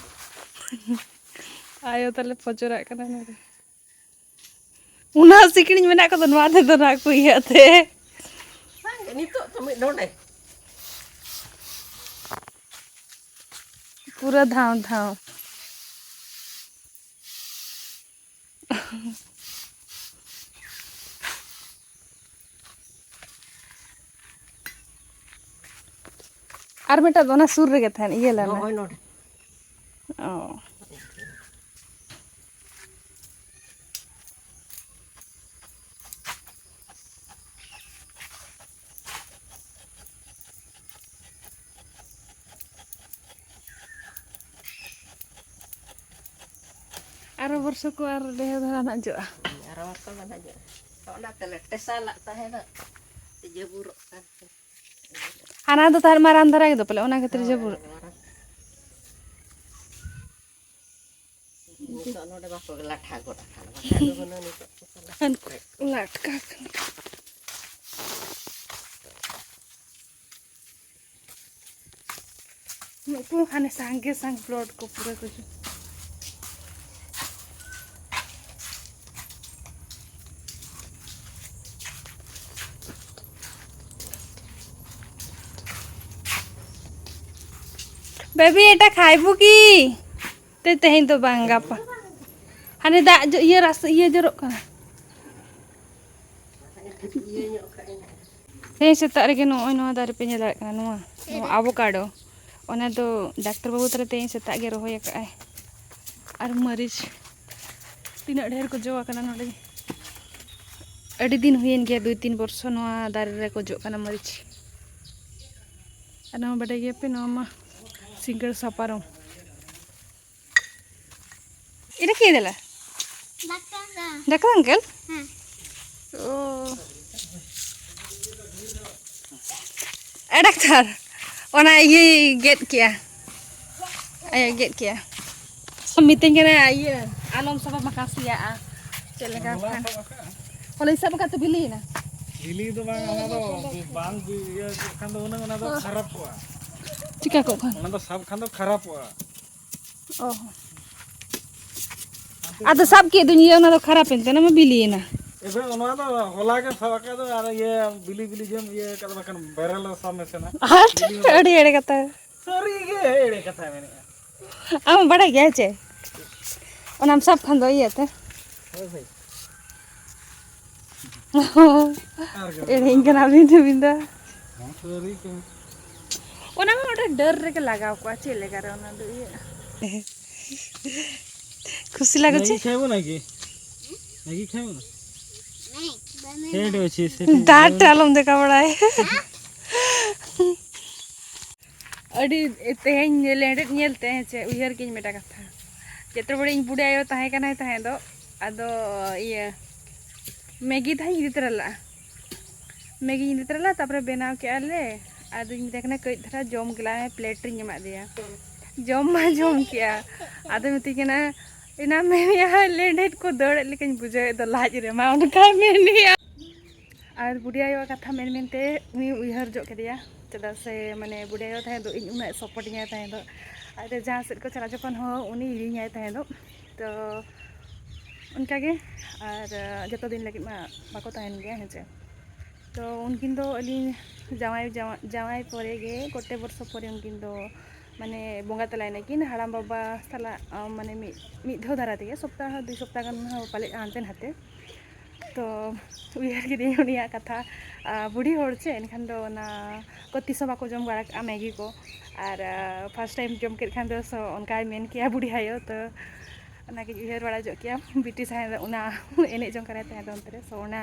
ᱟᱭᱳ ᱛᱟᱞᱮ ᱯᱚᱪᱚᱨᱟᱜ ᱠᱟᱱᱟ ᱱᱚᱰᱮ᱾ ᱩᱱᱟᱹᱜ ᱥᱤᱠᱲᱤᱡ ᱢᱮᱱᱟᱜ ᱠᱚᱫᱚ ᱱᱚᱣᱟ ᱛᱮᱫᱚ ᱱᱟᱜ ᱠᱚ ᱤᱭᱟᱹᱜ ᱛᱮ᱾ ᱵᱟᱝ, ᱱᱤᱛᱚᱜ ᱛᱚ ᱢᱤᱫ ᱰᱚᱸᱰᱮ᱾ ᱯᱩᱨᱟᱹ ᱫᱷᱟᱣ ᱫᱷᱟᱣ᱾ ᱟᱨ ᱢᱤᱫᱴᱟᱝ ᱫᱚ ᱚᱱᱟ ᱥᱩᱨ ᱨᱮᱜᱮ ᱛᱟᱦᱮᱱ, ᱤᱭᱟᱹ ᱞᱮᱱᱟ᱾ ᱱᱚᱜᱼᱚᱭ ᱱᱚᱰᱮ᱾ ᱚ᱾ ᱟᱨᱚ ᱵᱚᱨᱥᱚ ᱠᱚ ᱟᱨ ᱰᱷᱮᱨ ᱫᱷᱟᱨᱟ ᱱᱟᱜ ᱡᱚᱜᱼᱟ᱾ ᱟᱨᱚ ᱵᱚᱨᱥᱚ ᱫᱚ ᱱᱟᱜ ᱡᱚᱜᱼᱟ᱾ ᱚᱱᱟ ᱛᱮᱞᱮ ᱴᱮᱥᱟ ᱞᱟᱜ ᱛᱟᱦᱮᱱᱟ᱾ ᱡᱟᱹᱵᱩᱨᱚᱜ ᱠᱟᱱ ᱛᱮ᱾ ᱦᱟᱱᱟ ᱫᱚ ᱛᱟᱦᱮᱸ ᱢᱟᱨᱟᱝ ᱫᱷᱟᱨᱟ ᱜᱮᱫᱚ ᱯᱟᱞᱮ, ᱚᱱᱟ ᱠᱷᱟᱹᱛᱤᱨ ᱦᱳᱭ, ᱡᱟᱹᱵᱩᱨᱚᱜ᱾ ᱚᱱᱟ ᱢᱟᱨᱟᱝ᱾ ᱱᱤᱛᱚᱜ ᱱᱚᱰᱮ ᱵᱟᱠᱚ ᱞᱟᱴᱷᱟ ᱜᱚᱫ ᱟᱠᱟᱱᱟ, ᱵᱟᱠᱷᱟᱱ ᱫᱚ ᱦᱩᱱᱟᱹᱝ ᱱᱤᱛᱚᱜ ᱠᱚ ᱞᱟᱴᱷᱟ ᱠᱚᱜᱼᱟ᱾ ᱞᱟᱴᱠᱟ ᱠᱟᱱᱟ᱾ ᱱᱩᱠᱩ ᱦᱟᱱᱮ ᱥᱟᱸᱜᱮ ᱥᱟᱝ ᱯᱞᱚᱴ ᱠᱚ ᱯᱩᱨᱟᱹ ᱠᱚ ᱡᱚ-, ᱵᱮᱵᱤ, ᱮᱴᱟ ᱠᱷᱟᱭᱵᱩ ᱠᱤ? ᱛᱮ ᱛᱮᱦᱮᱧ ᱫᱚ ᱵᱟᱝ, ᱜᱟᱯᱟ᱾ ᱦᱟᱱᱮ ᱫᱟᱜ ᱡᱚ-, ᱤᱭᱟᱹ ᱨᱟᱥ-, ᱤᱭᱟᱹ ᱡᱚᱨᱚᱜ ᱠᱟᱱᱟ᱾ ᱛᱮᱦᱮᱧ ᱥᱮᱛᱟᱜ ᱨᱮᱜᱮ ᱱᱚᱜᱼᱚᱭ ᱱᱚᱣᱟ ᱫᱟᱨᱮ ᱯᱮ ᱧᱮᱞ ᱫᱟᱲᱮᱭᱟᱜ ᱠᱟᱱᱟ, ᱱᱚᱣᱟ, ᱱᱚᱣᱟ ᱟᱵᱚᱠᱟᱰᱳ, ᱚᱱᱟ ᱫᱚ ᱰᱟᱠᱛᱟᱨ ᱵᱟᱹᱵᱩ ᱛᱟᱞᱮ ᱛᱮᱦᱮᱧ ᱥᱮᱛᱟᱜ ᱜᱮ ᱨᱚᱦᱚᱭ ᱟᱠᱟᱫᱼᱟᱭ᱾ ᱟᱨ ᱢᱟᱹᱨᱤᱪ ᱛᱤᱱᱟᱹᱜ ᱰᱷᱮᱨ ᱠᱚ ᱡᱚ ᱟᱠᱟᱱᱟ ᱱᱚᱰᱮ᱾ ᱟᱹᱰᱤ ᱫᱤᱱ ᱦᱩᱭᱮᱱ ᱜᱮᱭᱟ, ᱫᱩᱭ ᱛᱤᱱ ᱵᱚᱨᱥᱚ ᱱᱚᱣᱟ ᱫᱟᱨᱮ ᱨᱮᱠᱚ ᱡᱚᱜ ᱠᱟᱱᱟ ᱢᱟᱹᱨᱤᱪ᱾ ᱟᱨ ᱱᱚᱣᱟ ᱵᱟᱰᱟᱭ ᱜᱮᱭᱟᱯᱮ, ᱱᱚᱣᱟ ᱢᱟ ᱥᱤᱸᱜᱟᱹᱲ ᱥᱟᱯᱟᱨᱚᱢ᱾ এটা কে দিলা? ডাক্তার না। Doctor uncle? হ্যাঁ। ও। ᱮ, ᱰᱟᱠᱛᱟᱨ, ᱚᱱᱟ ᱤᱭᱟᱹᱭ ᱜᱮᱫ ᱠᱮᱜᱼᱟ᱾ ᱟᱭ ᱜᱮᱫ ᱠᱮᱜᱼᱟ᱾ ᱢᱤᱛᱟᱹᱧ ᱠᱟᱱᱟ, ᱤᱭᱟᱹ, ᱟᱞᱚᱢ ᱥᱟᱵᱟ, ᱵᱟᱠᱷᱟᱱ ᱥᱮᱭᱟᱜᱼᱟ᱾ ᱪᱮᱫ ᱞᱮᱠᱟ ᱦᱚᱞᱟᱧ ᱵᱟᱠᱷᱟᱱ? ᱥᱟᱵ ᱟᱠᱟᱫᱼᱟ᱾ ᱦᱚᱞᱟᱧ ᱥᱟᱵ ᱟᱠᱟᱫ ᱛᱮ ᱵᱤᱞᱤᱭᱮᱱᱟ᱾ ᱵᱤᱞᱤ ᱫᱚ ᱵᱟᱝ, ᱚᱱᱟ ᱫᱚ ᱵᱟᱝ ᱤᱭᱟᱹ ᱠᱟᱜ ᱠᱷᱟᱱ ᱫᱚ ᱦᱩᱱᱟᱹᱝ ᱚᱱᱟ ᱫᱚ ᱚ᱾ ᱠᱷᱟᱨᱟᱯᱚᱜᱼᱟ᱾ ᱪᱤᱠᱟ ᱠᱚᱜ ᱠᱷᱟᱱ? ᱚᱱᱟ ᱫᱚ ᱥᱟᱵ ᱠᱷᱟᱱ ᱫᱚ ᱠᱷᱟᱨᱟᱯᱚᱜᱼᱟ᱾ ᱚ᱾ ᱟᱫᱚ ᱥᱟᱵ ᱠᱮᱫ ᱫᱩᱧ, ᱤᱭᱟᱹ, ᱚᱱᱟ ᱫᱚ ᱠᱷᱟᱨᱟᱯ ᱮᱱ ᱛᱟᱭᱱᱟ, ᱢᱟ ᱵᱤᱞᱤᱭᱮᱱᱟ᱾ ᱮᱵᱮ, ᱚᱱᱟ ᱫᱚ ᱦᱚᱞᱟ ᱜᱮᱢ ᱥᱟᱵ ᱟᱠᱟᱫ ᱫᱚ, ᱟᱨ ᱤᱭᱟᱹ ᱵᱤᱞᱤ ᱵᱤᱞᱤ ᱜᱮᱢ ᱤᱭᱟᱹ ᱟᱠᱟᱫ ᱫᱚ, ᱵᱟᱠᱷᱟᱱ ᱵᱮᱨᱮᱞ ᱨᱮ ᱥᱟᱵ ᱢᱮᱥᱮ ᱱᱟᱜ᱾ ᱟᱨ ᱵᱤᱞᱤ ᱦᱚᱸ ᱟᱹᱰᱤ ᱮᱲᱮ ᱠᱟᱛᱷᱟ᱾ ᱥᱟᱹᱨᱤ ᱜᱮ ᱮᱲᱮ ᱠᱟᱛᱷᱟ ᱢᱮᱱᱮᱜᱼᱟ᱾ ᱟᱢ ᱵᱟᱲᱟᱭ ᱜᱮᱭᱟ ᱪᱮ? ᱚᱱᱟᱢ ᱥᱟᱵ ᱠᱷᱟᱱ ᱫᱚ ᱤᱭᱟᱹᱛᱮ᱾ ᱦᱳᱭ, ᱦᱳᱭ᱾ ᱟᱨ ᱜᱮ ᱮᱲᱮᱧ ᱠᱟᱱᱟ ᱵᱤᱱ ᱟᱹᱵᱤᱱ ᱫᱚ᱾ ᱥᱟᱹᱨᱤ ᱜᱮ᱾ ᱚᱱᱟ ᱢᱟ ᱚᱸᱰᱮ ᱰᱟᱹᱨ ᱨᱮᱜᱮ ᱞᱟᱜᱟᱣ ᱠᱚᱜᱼᱟ, ᱪᱮᱫ ᱞᱮᱠᱟ ᱨᱮ ᱚᱱᱟ ᱫᱚ ᱤᱭᱟᱹ? ᱠᱷᱩᱥᱤ ᱞᱟᱜᱩᱪᱤ? ମ୍ୟାଗି ଖାଇବ ନା କି? ମ୍ୟାଗି ଖାଇବ ନା? ସେଠି ଅଛି, ସେଠି। ᱰᱟᱦᱟᱨ ᱴᱷᱮᱱ ᱟᱞᱚᱢ ᱫᱮᱠᱷᱟ ᱵᱟᱲᱟᱭ᱾ ᱟᱹᱰᱤ ᱛᱮᱦᱮᱧ ᱞᱮᱸᱰᱮᱫ ᱧᱮᱞᱛᱮ, ᱦᱮᱸ ᱪᱮ, ᱩᱭᱦᱟᱹᱨ ᱠᱤᱧ ᱢᱤᱫᱴᱟᱝ ᱠᱟᱛᱷᱟ᱾ ᱡᱚᱛᱚ ᱵᱮᱲᱟ ᱤᱧ ᱵᱩᱰᱤ ᱟᱭᱳ ᱛᱟᱦᱮᱸ ᱠᱟᱱᱟᱭ ᱛᱟᱦᱮᱸ ᱫᱚ, ᱟᱫᱚ ᱤᱭᱟᱹ ᱢᱮᱜᱤ ᱛᱟᱦᱮᱸᱧ ᱤᱫᱤ ᱛᱚᱨᱟ ᱞᱟᱜᱼᱟ᱾ ᱢᱮᱜᱤᱧ ᱤᱫᱤ ᱛᱚᱨᱟ ᱞᱮᱫᱟ, ᱛᱟᱨᱯᱚᱨᱮ ᱵᱮᱱᱟᱣ ᱠᱮᱜᱼᱟ ᱞᱮ᱾ ᱟᱫᱚᱧ ᱢᱮᱛᱟᱭ ᱠᱟᱱᱟ, "ᱠᱟᱹᱡ ᱫᱷᱟᱨᱟ ᱡᱚᱢ ᱜᱮᱞᱟᱭ ᱢᱮ", ᱯᱞᱮᱴ ᱨᱤᱧ ᱮᱢᱟᱫᱮᱭᱟ᱾ ᱡᱚᱢ ᱢᱟ ᱡᱚᱢ ᱠᱮᱜᱼᱟ, ᱟᱫᱚ ᱢᱤᱛᱟᱹᱧ ᱠᱟᱱᱟ, "ᱮᱱᱟ ᱢᱮᱱᱮᱜᱼᱟ ᱞᱮᱸᱰᱮᱫ ᱠᱚ ᱫᱟᱹᱲᱮᱫ ᱞᱮᱠᱟᱧ ᱵᱩᱡᱷᱟᱹᱣᱮᱫ ᱫᱚ ᱞᱟᱡ ᱨᱮᱢᱟ", ᱚᱱᱠᱟᱭ ᱢᱮᱱᱮᱜᱼᱟ᱾ ᱟᱨ ᱵᱩᱰᱤ ᱟᱭᱳᱣᱟᱜ ᱠᱟᱛᱷᱟ ᱢᱮᱱ ᱢᱮᱱᱛᱮ ᱩᱱᱤ ᱩᱭᱦᱟᱹᱨ ᱡᱚᱜ ᱠᱮᱫᱮᱭᱟ, ᱪᱮᱫᱟᱜ ᱥᱮ ᱢᱟᱱᱮ ᱵᱩᱰᱤ ᱟᱭᱳ ᱛᱟᱦᱮᱸ ᱫᱚ ᱤᱧ ᱩᱱᱟᱹᱜ ᱥᱟᱯᱳᱨᱴ ᱤᱧᱟᱭ ᱛᱟᱦᱮᱸ ᱫᱚ, ᱟᱨ ᱡᱟᱦᱟᱸ ᱥᱮᱫ ᱠᱚ ᱪᱟᱞᱟᱜ ᱡᱚᱠᱷᱚᱱ ᱦᱚᱸ ᱩᱱᱤ ᱤᱫᱤᱧᱟᱭ ᱛᱟᱦᱮᱸ ᱫᱚ᱾ ᱛᱚ ᱚᱱᱠᱟᱜᱮ, ᱟᱨ ᱡᱚᱛᱚ ᱫᱤᱱ ᱞᱟᱹᱜᱤᱫ ᱢᱟ ᱵᱟᱠᱚ ᱛᱟᱦᱮᱱ ᱜᱮᱭᱟ, ᱦᱮᱸ ᱪᱮ᱾ ᱛᱚ ᱩᱱᱠᱤᱱ ᱫᱚ ᱟᱹᱞᱤᱧ ᱡᱟᱶᱟᱭ, ᱡᱟᱶᱟᱭ, ᱡᱟᱶᱟᱭ ᱯᱚᱨᱮ ᱜᱮ ᱜᱚᱴᱮ ᱵᱚᱨᱥᱚ ᱯᱚᱨᱮ ᱩᱱᱠᱤᱱ ᱫᱚ ᱢᱟᱱᱮ ᱵᱚᱸᱜᱟ ᱛᱟᱞᱟᱭ ᱱᱟᱹᱠᱤᱱ ᱦᱟᱲᱟᱢ ᱵᱟᱵᱟ ᱥᱟᱞᱟᱜ, ᱟᱸ, ᱢᱟᱱᱮ ᱢᱤᱫ, ᱢᱤᱫ ᱫᱷᱟᱣ ᱫᱷᱟᱨᱟ ᱛᱮᱜᱮ, ᱥᱚᱯᱛᱟᱦᱚ ᱫᱩᱭ ᱥᱚᱯᱛᱟᱦᱚ ᱜᱟᱱ ᱦᱚᱸ ᱯᱟᱞᱮᱫ ᱦᱟᱱᱛᱮ ᱱᱟᱛᱮ᱾ ᱛᱚ ᱩᱭᱦᱟᱹᱨ ᱠᱤᱫᱟᱹᱧ ᱩᱱᱤᱭᱟᱜ ᱠᱟᱛᱷᱟ, ᱟᱸ, ᱵᱩᱰᱷᱤ ᱦᱚᱲ ᱪᱮ, ᱮᱱᱠᱷᱟᱱ ᱫᱚ ᱚᱱᱟ ᱠᱚ ᱛᱤᱥ ᱦᱚᱸ ᱵᱟᱠᱚ ᱡᱚᱢ ᱵᱟᱲᱟ ᱠᱟᱜᱼᱟ ᱢᱮᱜᱤ ᱠᱚ, ᱟᱨ, ᱟᱸ, first time ᱡᱚᱢ ᱠᱮᱫ ᱠᱷᱟᱱ ᱫᱚ, so ᱚᱱᱠᱟᱭ ᱢᱮᱱ ᱠᱮᱜᱼᱟ ᱵᱩᱰᱷᱤ ᱟᱭᱳ᱾ ᱛᱚ ᱚᱱᱟᱜᱤᱧ ᱩᱭᱦᱟᱹᱨ ᱵᱟᱲᱟ ᱡᱚᱜ ᱠᱮᱜᱼᱟ, ᱵᱤᱴᱤ ᱥᱟᱦᱮ ᱚᱱᱟ ᱮᱱᱮᱡ ᱡᱚᱝ ᱠᱟᱱᱟᱭ ᱛᱟᱦᱮᱸ ᱫᱚ ᱚᱱᱛᱮ ᱨᱮ, so ᱚᱱᱟ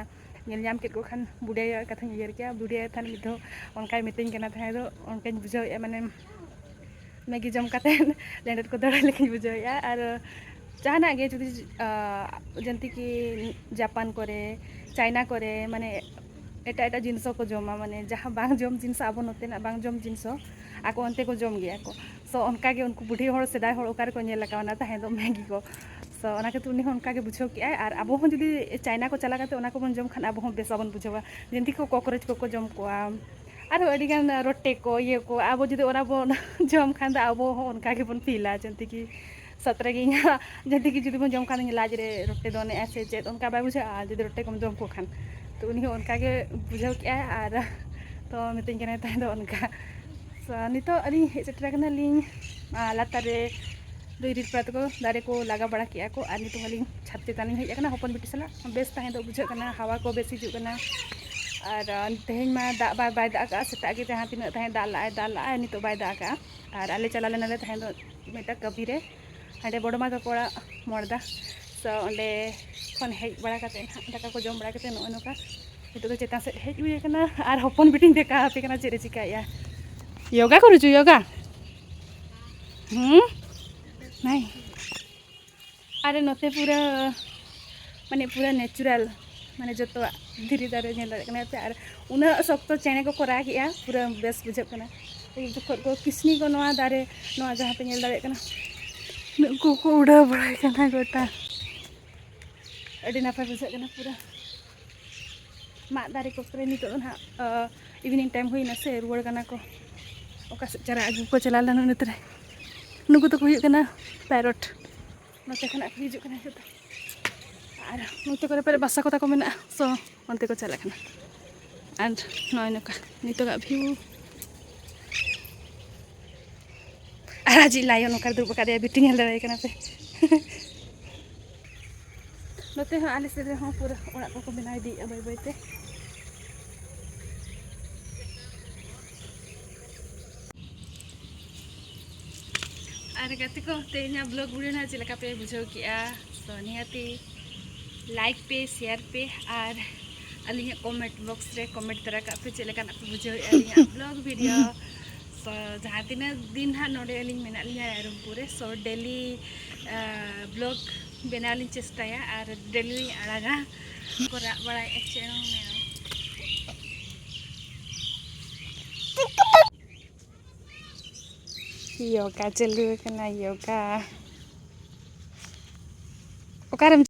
ᱧᱮᱞ ᱧᱟᱢ ᱠᱮᱫ ᱠᱚ ᱠᱷᱟᱱ ᱵᱩᱰᱷᱤ ᱟᱭᱳᱣᱟᱜ ᱠᱟᱛᱷᱟᱧ ᱩᱭᱦᱟᱹᱨ ᱠᱮᱜᱼᱟ᱾ ᱵᱩᱰᱷᱤ ᱟᱭᱳ ᱛᱟᱦᱮᱱ ᱢᱤᱫ ᱫᱷᱟᱣ ᱚᱱᱠᱟᱭ ᱢᱤᱛᱟᱹᱧ ᱠᱟᱱᱟ ᱛᱟᱦᱮᱸ ᱫᱚ, ᱚᱱᱠᱟᱧ ᱵᱩᱡᱷᱟᱹᱣᱮᱫᱼᱟ, ᱢᱟᱱᱮ ᱢᱮᱜᱤ ᱡᱚᱢ ᱠᱟᱛᱮ ᱞᱮᱸᱰᱮᱫ ᱠᱚ ᱫᱟᱹᱲ ᱞᱮᱠᱟᱧ ᱵᱩᱡᱷᱟᱹᱣᱮᱫᱼᱟ᱾ ᱟᱨ ᱡᱟᱦᱟᱱᱟᱜ ᱜᱮ ᱡᱩᱫᱤ, ᱟᱸ, ᱡᱮᱱᱛᱤ ᱠᱤ ᱡᱟᱯᱟᱱ ᱠᱚᱨᱮ, ᱪᱟᱭᱱᱟ ᱠᱚᱨᱮ, ᱢᱟᱱᱮ ᱮᱴᱟᱜ ᱮᱴᱟᱜ ᱡᱤᱱᱤᱥ ᱦᱚᱸᱠᱚ ᱡᱚᱢᱟ, ᱢᱟᱱᱮ ᱡᱟᱦᱟᱸ ᱵᱟᱝ ᱡᱚᱢ ᱡᱤᱱᱤᱥ, ᱟᱵᱚ ᱱᱚᱛᱮᱱᱟᱜ ᱵᱟᱝ ᱡᱚᱢ ᱡᱤᱱᱤᱥ ᱦᱚᱸ ᱟᱠᱚ ᱚᱱᱛᱮ ᱠᱚ ᱡᱚᱢ ᱜᱮᱭᱟ ᱠᱚ᱾ So ᱚᱱᱠᱟᱜᱮ ᱩᱱᱠᱩ ᱵᱩᱰᱷᱤ ᱦᱚᱲ, ᱥᱮᱫᱟᱭ ᱦᱚᱲ ᱚᱠᱟ ᱨᱮᱠᱚ ᱧᱮᱞ ᱟᱠᱟᱣᱱᱟ ᱛᱟᱦᱮᱸ ᱫᱚ ᱢᱮᱜᱤ ᱠᱚ᱾ So ᱚᱱᱟ ᱠᱷᱟᱹᱛᱤᱨ ᱩᱱᱤ ᱦᱚᱸ ᱚᱱᱠᱟᱜᱮ ᱵᱩᱡᱷᱟᱹᱣ ᱠᱮᱜᱼᱟᱭ᱾ ᱟᱨ ᱟᱵᱚ ᱦᱚᱸ ᱡᱩᱫᱤ ᱪᱟᱭᱱᱟ ᱠᱚ ᱪᱟᱞᱟᱣ ᱠᱟᱛᱮ ᱚᱱᱟ ᱠᱚᱵᱚᱱ ᱡᱚᱢ ᱠᱷᱟᱱ, ᱟᱵᱚ ᱦᱚᱸ ᱵᱮᱥ ᱵᱟᱵᱚᱱ ᱵᱩᱡᱷᱟᱹᱣᱟ᱾ ᱡᱮᱱᱛᱤ ᱠᱚ ᱠᱚᱠᱨᱳᱪ ᱠᱚᱠᱚ ᱡᱚᱢ ᱠᱚᱣᱟ, ᱟᱨᱚ ᱟᱹᱰᱤᱜᱟᱱ ᱨᱚᱴᱮ ᱠᱚ, ᱤᱭᱟᱹ ᱠᱚ, ᱟᱵᱚ ᱡᱩᱫᱤ ᱚᱱᱟ ᱵᱚᱱ ᱡᱚᱢ ᱠᱷᱟᱱ ᱫᱚ ᱟᱵᱚ ᱦᱚᱸ ᱚᱱᱠᱟ ᱜᱮᱵᱚᱱ ᱯᱷᱤᱞᱟ, ᱡᱮᱱᱛᱤ ᱠᱤ ᱥᱟᱛᱨᱮ ᱜᱮ ᱤᱧᱟᱹᱜ ᱡᱩᱫᱤ ᱠᱤ ᱡᱩᱫᱤ ᱵᱚᱱ ᱡᱚᱢ ᱠᱷᱟᱱ ᱞᱟᱡ ᱨᱮ ᱨᱚᱴᱮ ᱫᱚᱱᱮᱜᱼᱟ ᱥᱮ ᱪᱮᱫ, ᱚᱱᱠᱟ ᱵᱟᱭ ᱵᱩᱡᱷᱟᱹᱜᱼᱟ ᱡᱩᱫᱤ ᱨᱚᱴᱮ ᱠᱚᱢ ᱡᱚᱢ ᱠᱚ ᱠᱷᱟᱱ? ᱛᱚ ᱩᱱᱤ ᱦᱚᱸ ᱚᱱᱠᱟ ᱜᱮ ᱵᱩᱡᱷᱟᱹᱣ ᱠᱮᱜᱼᱟᱭ, ᱟᱨ ᱛᱚ ᱢᱤᱛᱟᱹᱧ ᱠᱟᱱᱟᱭ ᱛᱟᱦᱮᱸ ᱫᱚ ᱚᱱᱠᱟ᱾ So ᱱᱤᱛᱚᱜ ᱟᱹᱞᱤᱧ ᱦᱮᱡ ᱥᱮᱴᱮᱨ ᱟᱠᱟᱱᱟᱞᱤᱧ, ᱟᱨ ᱞᱟᱛᱟᱨ ᱨᱮ ᱫᱚ ᱤᱨᱤᱞ ᱯᱟᱲᱟ ᱛᱟᱠᱚ ᱫᱟᱨᱮ ᱠᱚ ᱞᱟᱜᱟ ᱵᱟᱲᱟ ᱠᱮᱜᱼᱟ ᱠᱚ, ᱟᱨ ᱱᱤᱛᱚᱜ ᱟᱹᱞᱤᱧ ᱪᱷᱟᱫᱽ ᱪᱮᱛᱟᱱ ᱞᱤᱧ ᱦᱮᱡ ᱟᱠᱟᱱᱟ ᱦᱚᱯᱚᱱ ᱵᱤᱴᱤ ᱥᱟᱞᱟᱜ᱾ ᱵᱮᱥ ᱛᱟᱦᱮᱸ ᱫᱚ ᱵᱩᱡᱷᱟᱹᱜ ᱠᱟᱱᱟ, ᱦᱟᱣᱟ ᱠᱚ ᱵᱮᱥ ᱦᱤᱡᱩᱜ ᱠᱟᱱᱟ, ᱟᱨ ᱛᱮᱦᱮᱧ ᱢᱟ ᱫᱟᱜ ᱵᱟᱭ ᱵᱟᱭ ᱫᱟᱜ ᱟᱠᱟᱫᱼᱟ, ᱥᱮᱛᱟᱜ ᱜᱮ ᱡᱟᱦᱟᱸ ᱛᱤᱱᱟᱹᱜ ᱛᱟᱦᱮᱸ ᱫᱟᱜ ᱞᱟᱜᱼᱟᱭ ᱫᱟᱜ ᱞᱟᱜᱼᱟᱭ, ᱱᱤᱛᱚᱜ ᱵᱟᱭ ᱫᱟᱜ ᱟᱠᱟᱫᱼᱟ᱾ ᱟᱨ ᱟᱞᱮ ᱪᱟᱞᱟᱣ ᱞᱮᱱᱟᱞᱮ ᱛᱟᱦᱮᱸ ᱫᱚ ᱢᱤᱫᱴᱟᱝ ᱠᱟᱹᱢᱤ ᱨᱮ, ᱦᱟᱸᱰᱮ ᱵᱚᱲᱚ ᱢᱟ ᱛᱟᱠᱚ ᱚᱲᱟᱜ ᱢᱚᱲᱫᱟ᱾ ᱥᱚ ᱚᱸᱰᱮ ᱠᱷᱚᱱ ᱦᱮᱡ ᱵᱟᱲᱟ ᱠᱟᱛᱮ ᱱᱟᱦᱟᱜ ᱫᱟᱠᱟ ᱠᱚ ᱡᱚᱢ ᱵᱟᱲᱟ ᱠᱟᱛᱮ ᱱᱚᱜᱼᱚᱭ ᱱᱚᱝᱠᱟ ᱱᱤᱛᱚᱜ ᱫᱚ ᱪᱮᱛᱟᱱ ᱥᱮᱫ ᱦᱮᱡ ᱦᱩᱭ ᱟᱠᱟᱱᱟ᱾ ᱟᱨ ᱦᱚᱯᱚᱱ ᱵᱤᱴᱤᱧ ᱫᱮᱠᱷᱟᱣ ᱟᱯᱮ ᱠᱟᱱᱟ ᱪᱮᱫ ᱮ ᱪᱤᱠᱟᱹᱭᱮᱫᱼᱟ᱾ ᱭᱳᱜᱟ ᱠᱚᱨᱩᱪᱩ, ᱭᱳᱜᱟ᱾ ᱦᱩᱸ, ᱱᱟᱭ᱾ ᱟᱨ ᱱᱚᱛᱮ ᱯᱩᱨᱟᱹ, ᱢᱟᱱᱮ, ᱯᱩᱨᱟᱹ natural, ᱢᱟᱱᱮ, ᱡᱚᱛᱚᱣᱟᱜ ᱫᱷᱤᱨᱤ ᱫᱟᱨᱮ ᱧᱮᱞ ᱫᱟᱲᱮᱭᱟᱜ ᱠᱟᱱᱟ ᱯᱮ᱾ ᱟᱨ ᱩᱱᱟᱹᱜ ᱥᱚᱠᱛᱚ ᱪᱮᱬᱮ ᱠᱚᱠᱚ ᱨᱟᱜᱮᱜᱼᱟ, ᱯᱩᱨᱟᱹ ᱵᱮᱥ ᱵᱩᱡᱷᱟᱹᱜ ᱠᱟᱱᱟ᱾ ᱩᱱ ᱡᱚᱠᱷᱚᱱ ᱠᱚ ᱠᱤᱥᱱᱤ ᱠᱚ ᱱᱚᱣᱟ ᱫᱟᱨᱮ, ᱱᱚᱣᱟ ᱡᱟᱦᱟᱸ ᱯᱮ ᱧᱮᱞ ᱫᱟᱲᱮᱭᱟᱜ ᱠᱟᱱᱟ, ᱱᱩᱠᱩ ᱠᱚ ᱩᱰᱟᱹᱣ ᱵᱟᱲᱟᱭ ᱠᱟᱱᱟ ᱜᱚᱴᱟ᱾ ᱟᱹᱰᱤ ᱱᱟᱯᱟᱭ ᱵᱩᱡᱷᱟᱹᱜ ᱠᱟᱱᱟ ᱯᱩᱨᱟᱹ᱾ ᱢᱟᱫ ᱫᱟᱨᱮ ᱠᱚ ᱠᱚᱨᱮ ᱱᱤᱛᱚᱜ ᱫᱚ ᱱᱟᱦᱟᱜ, ᱟ, evening time ᱦᱩᱭᱱᱟ ᱥᱮ, ᱨᱩᱣᱟᱹᱲ ᱠᱟᱱᱟ ᱠᱚ᱾ ᱚᱠᱟ ᱥᱮᱫ ᱪᱟᱨᱟ ᱟᱹᱜᱩ ᱠᱚ ᱪᱟᱞᱟᱣ ᱞᱮᱱᱟ ᱱᱚᱛᱮ ᱨᱮ᱾ ᱱᱩᱠᱩ ᱫᱚᱠᱚ ᱦᱩᱭᱩᱜ ᱠᱟᱱᱟ parrot᱾ ᱱᱚᱛᱮ ᱠᱷᱚᱱᱟᱜ ᱠᱚ ᱦᱤᱡᱩᱜ ᱠᱟᱱᱟ ᱡᱚᱛᱚ᱾ ᱟᱨ ᱱᱚᱛᱮ ᱠᱚᱨᱮ ᱯᱮᱨᱮᱡ ᱵᱟᱥᱟ ᱠᱚ ᱛᱟᱠᱚ ᱢᱮᱱᱟᱜᱼᱟ, so ᱚᱱᱛᱮ ᱠᱚ ᱪᱟᱞᱟᱜ ᱠᱟᱱᱟ᱾ ᱟᱨ ᱱᱚᱜᱼᱚᱭ ᱱᱚᱝᱠᱟ ᱱᱤᱛᱚᱜᱟᱜ view᱾ ᱟᱨ ᱟᱡᱤᱡ lion ᱚᱠᱟᱨᱮ ᱫᱩᱲᱩᱵ ᱟᱠᱟᱫᱮᱭᱟ, ᱵᱤᱴᱤ ᱧᱮᱞ ᱫᱟᱲᱮᱭᱟᱭ ᱠᱟᱱᱟ ᱯᱮ᱾ ᱱᱚᱛᱮ ᱦᱚᱸ ᱟᱞᱮ ᱥᱮᱫ ᱨᱮᱦᱚᱸ ᱯᱩᱨᱟᱹ ᱚᱲᱟᱜ ᱠᱚᱠᱚ ᱵᱮᱱᱟᱣ ᱤᱫᱤᱭᱮᱫᱼᱟ ᱵᱟᱹᱭ ᱵᱟᱹᱭ ᱛᱮ᱾ ᱟᱨ ᱜᱟᱛᱮ ᱠᱚ, ᱛᱮᱦᱮᱧᱟᱜ vlog video ᱱᱟᱦᱟᱜ ᱪᱮᱫ ᱞᱮᱠᱟ ᱯᱮ ᱵᱩᱡᱷᱟᱹᱣ ᱠᱮᱜᱼᱟ? So ᱱᱤᱦᱟᱹᱛᱤ like ᱯᱮ, share ᱯᱮ, ᱟᱨ ᱟᱹᱞᱤᱧᱟᱜ comment box ᱨᱮ comment ᱛᱚᱨᱟ ᱠᱟᱜ ᱯᱮ, ᱪᱮᱫ ᱞᱮᱠᱟᱱᱟᱜ ᱯᱮ ᱵᱩᱡᱷᱟᱹᱣᱮᱫᱼᱟ ᱟᱹᱞᱤᱧᱟᱜ vlog video᱾ So ᱡᱟᱦᱟᱸ ᱛᱤᱱᱟᱹᱜ ᱫᱤᱱ ᱦᱟᱸᱜ ᱱᱚᱰᱮ ᱟᱹᱞᱤᱧ ᱢᱮᱱᱟᱜ ᱞᱤᱧᱟ ᱨᱟᱭᱨᱚᱝᱯᱩᱨ ᱨᱮ, so daily, ᱟ, vlog ᱵᱮᱱᱟᱣ ᱞᱤᱧ ᱪᱮᱥᱴᱟᱭᱟ ᱟᱨ daily ᱞᱤᱧ ᱟᱲᱟᱜᱟ᱾ ᱠᱚ ᱨᱟᱜ ᱵᱟᱲᱟᱭᱮᱫᱼᱟ ᱪᱮᱬᱮ ᱢᱮᱨᱚᱢ᱾ ᱭᱳᱜᱟ ᱪᱟᱹᱞᱩ ᱟᱠᱟᱱᱟ, ᱭᱳᱜᱟ᱾ ᱚᱠᱟᱨᱮᱢ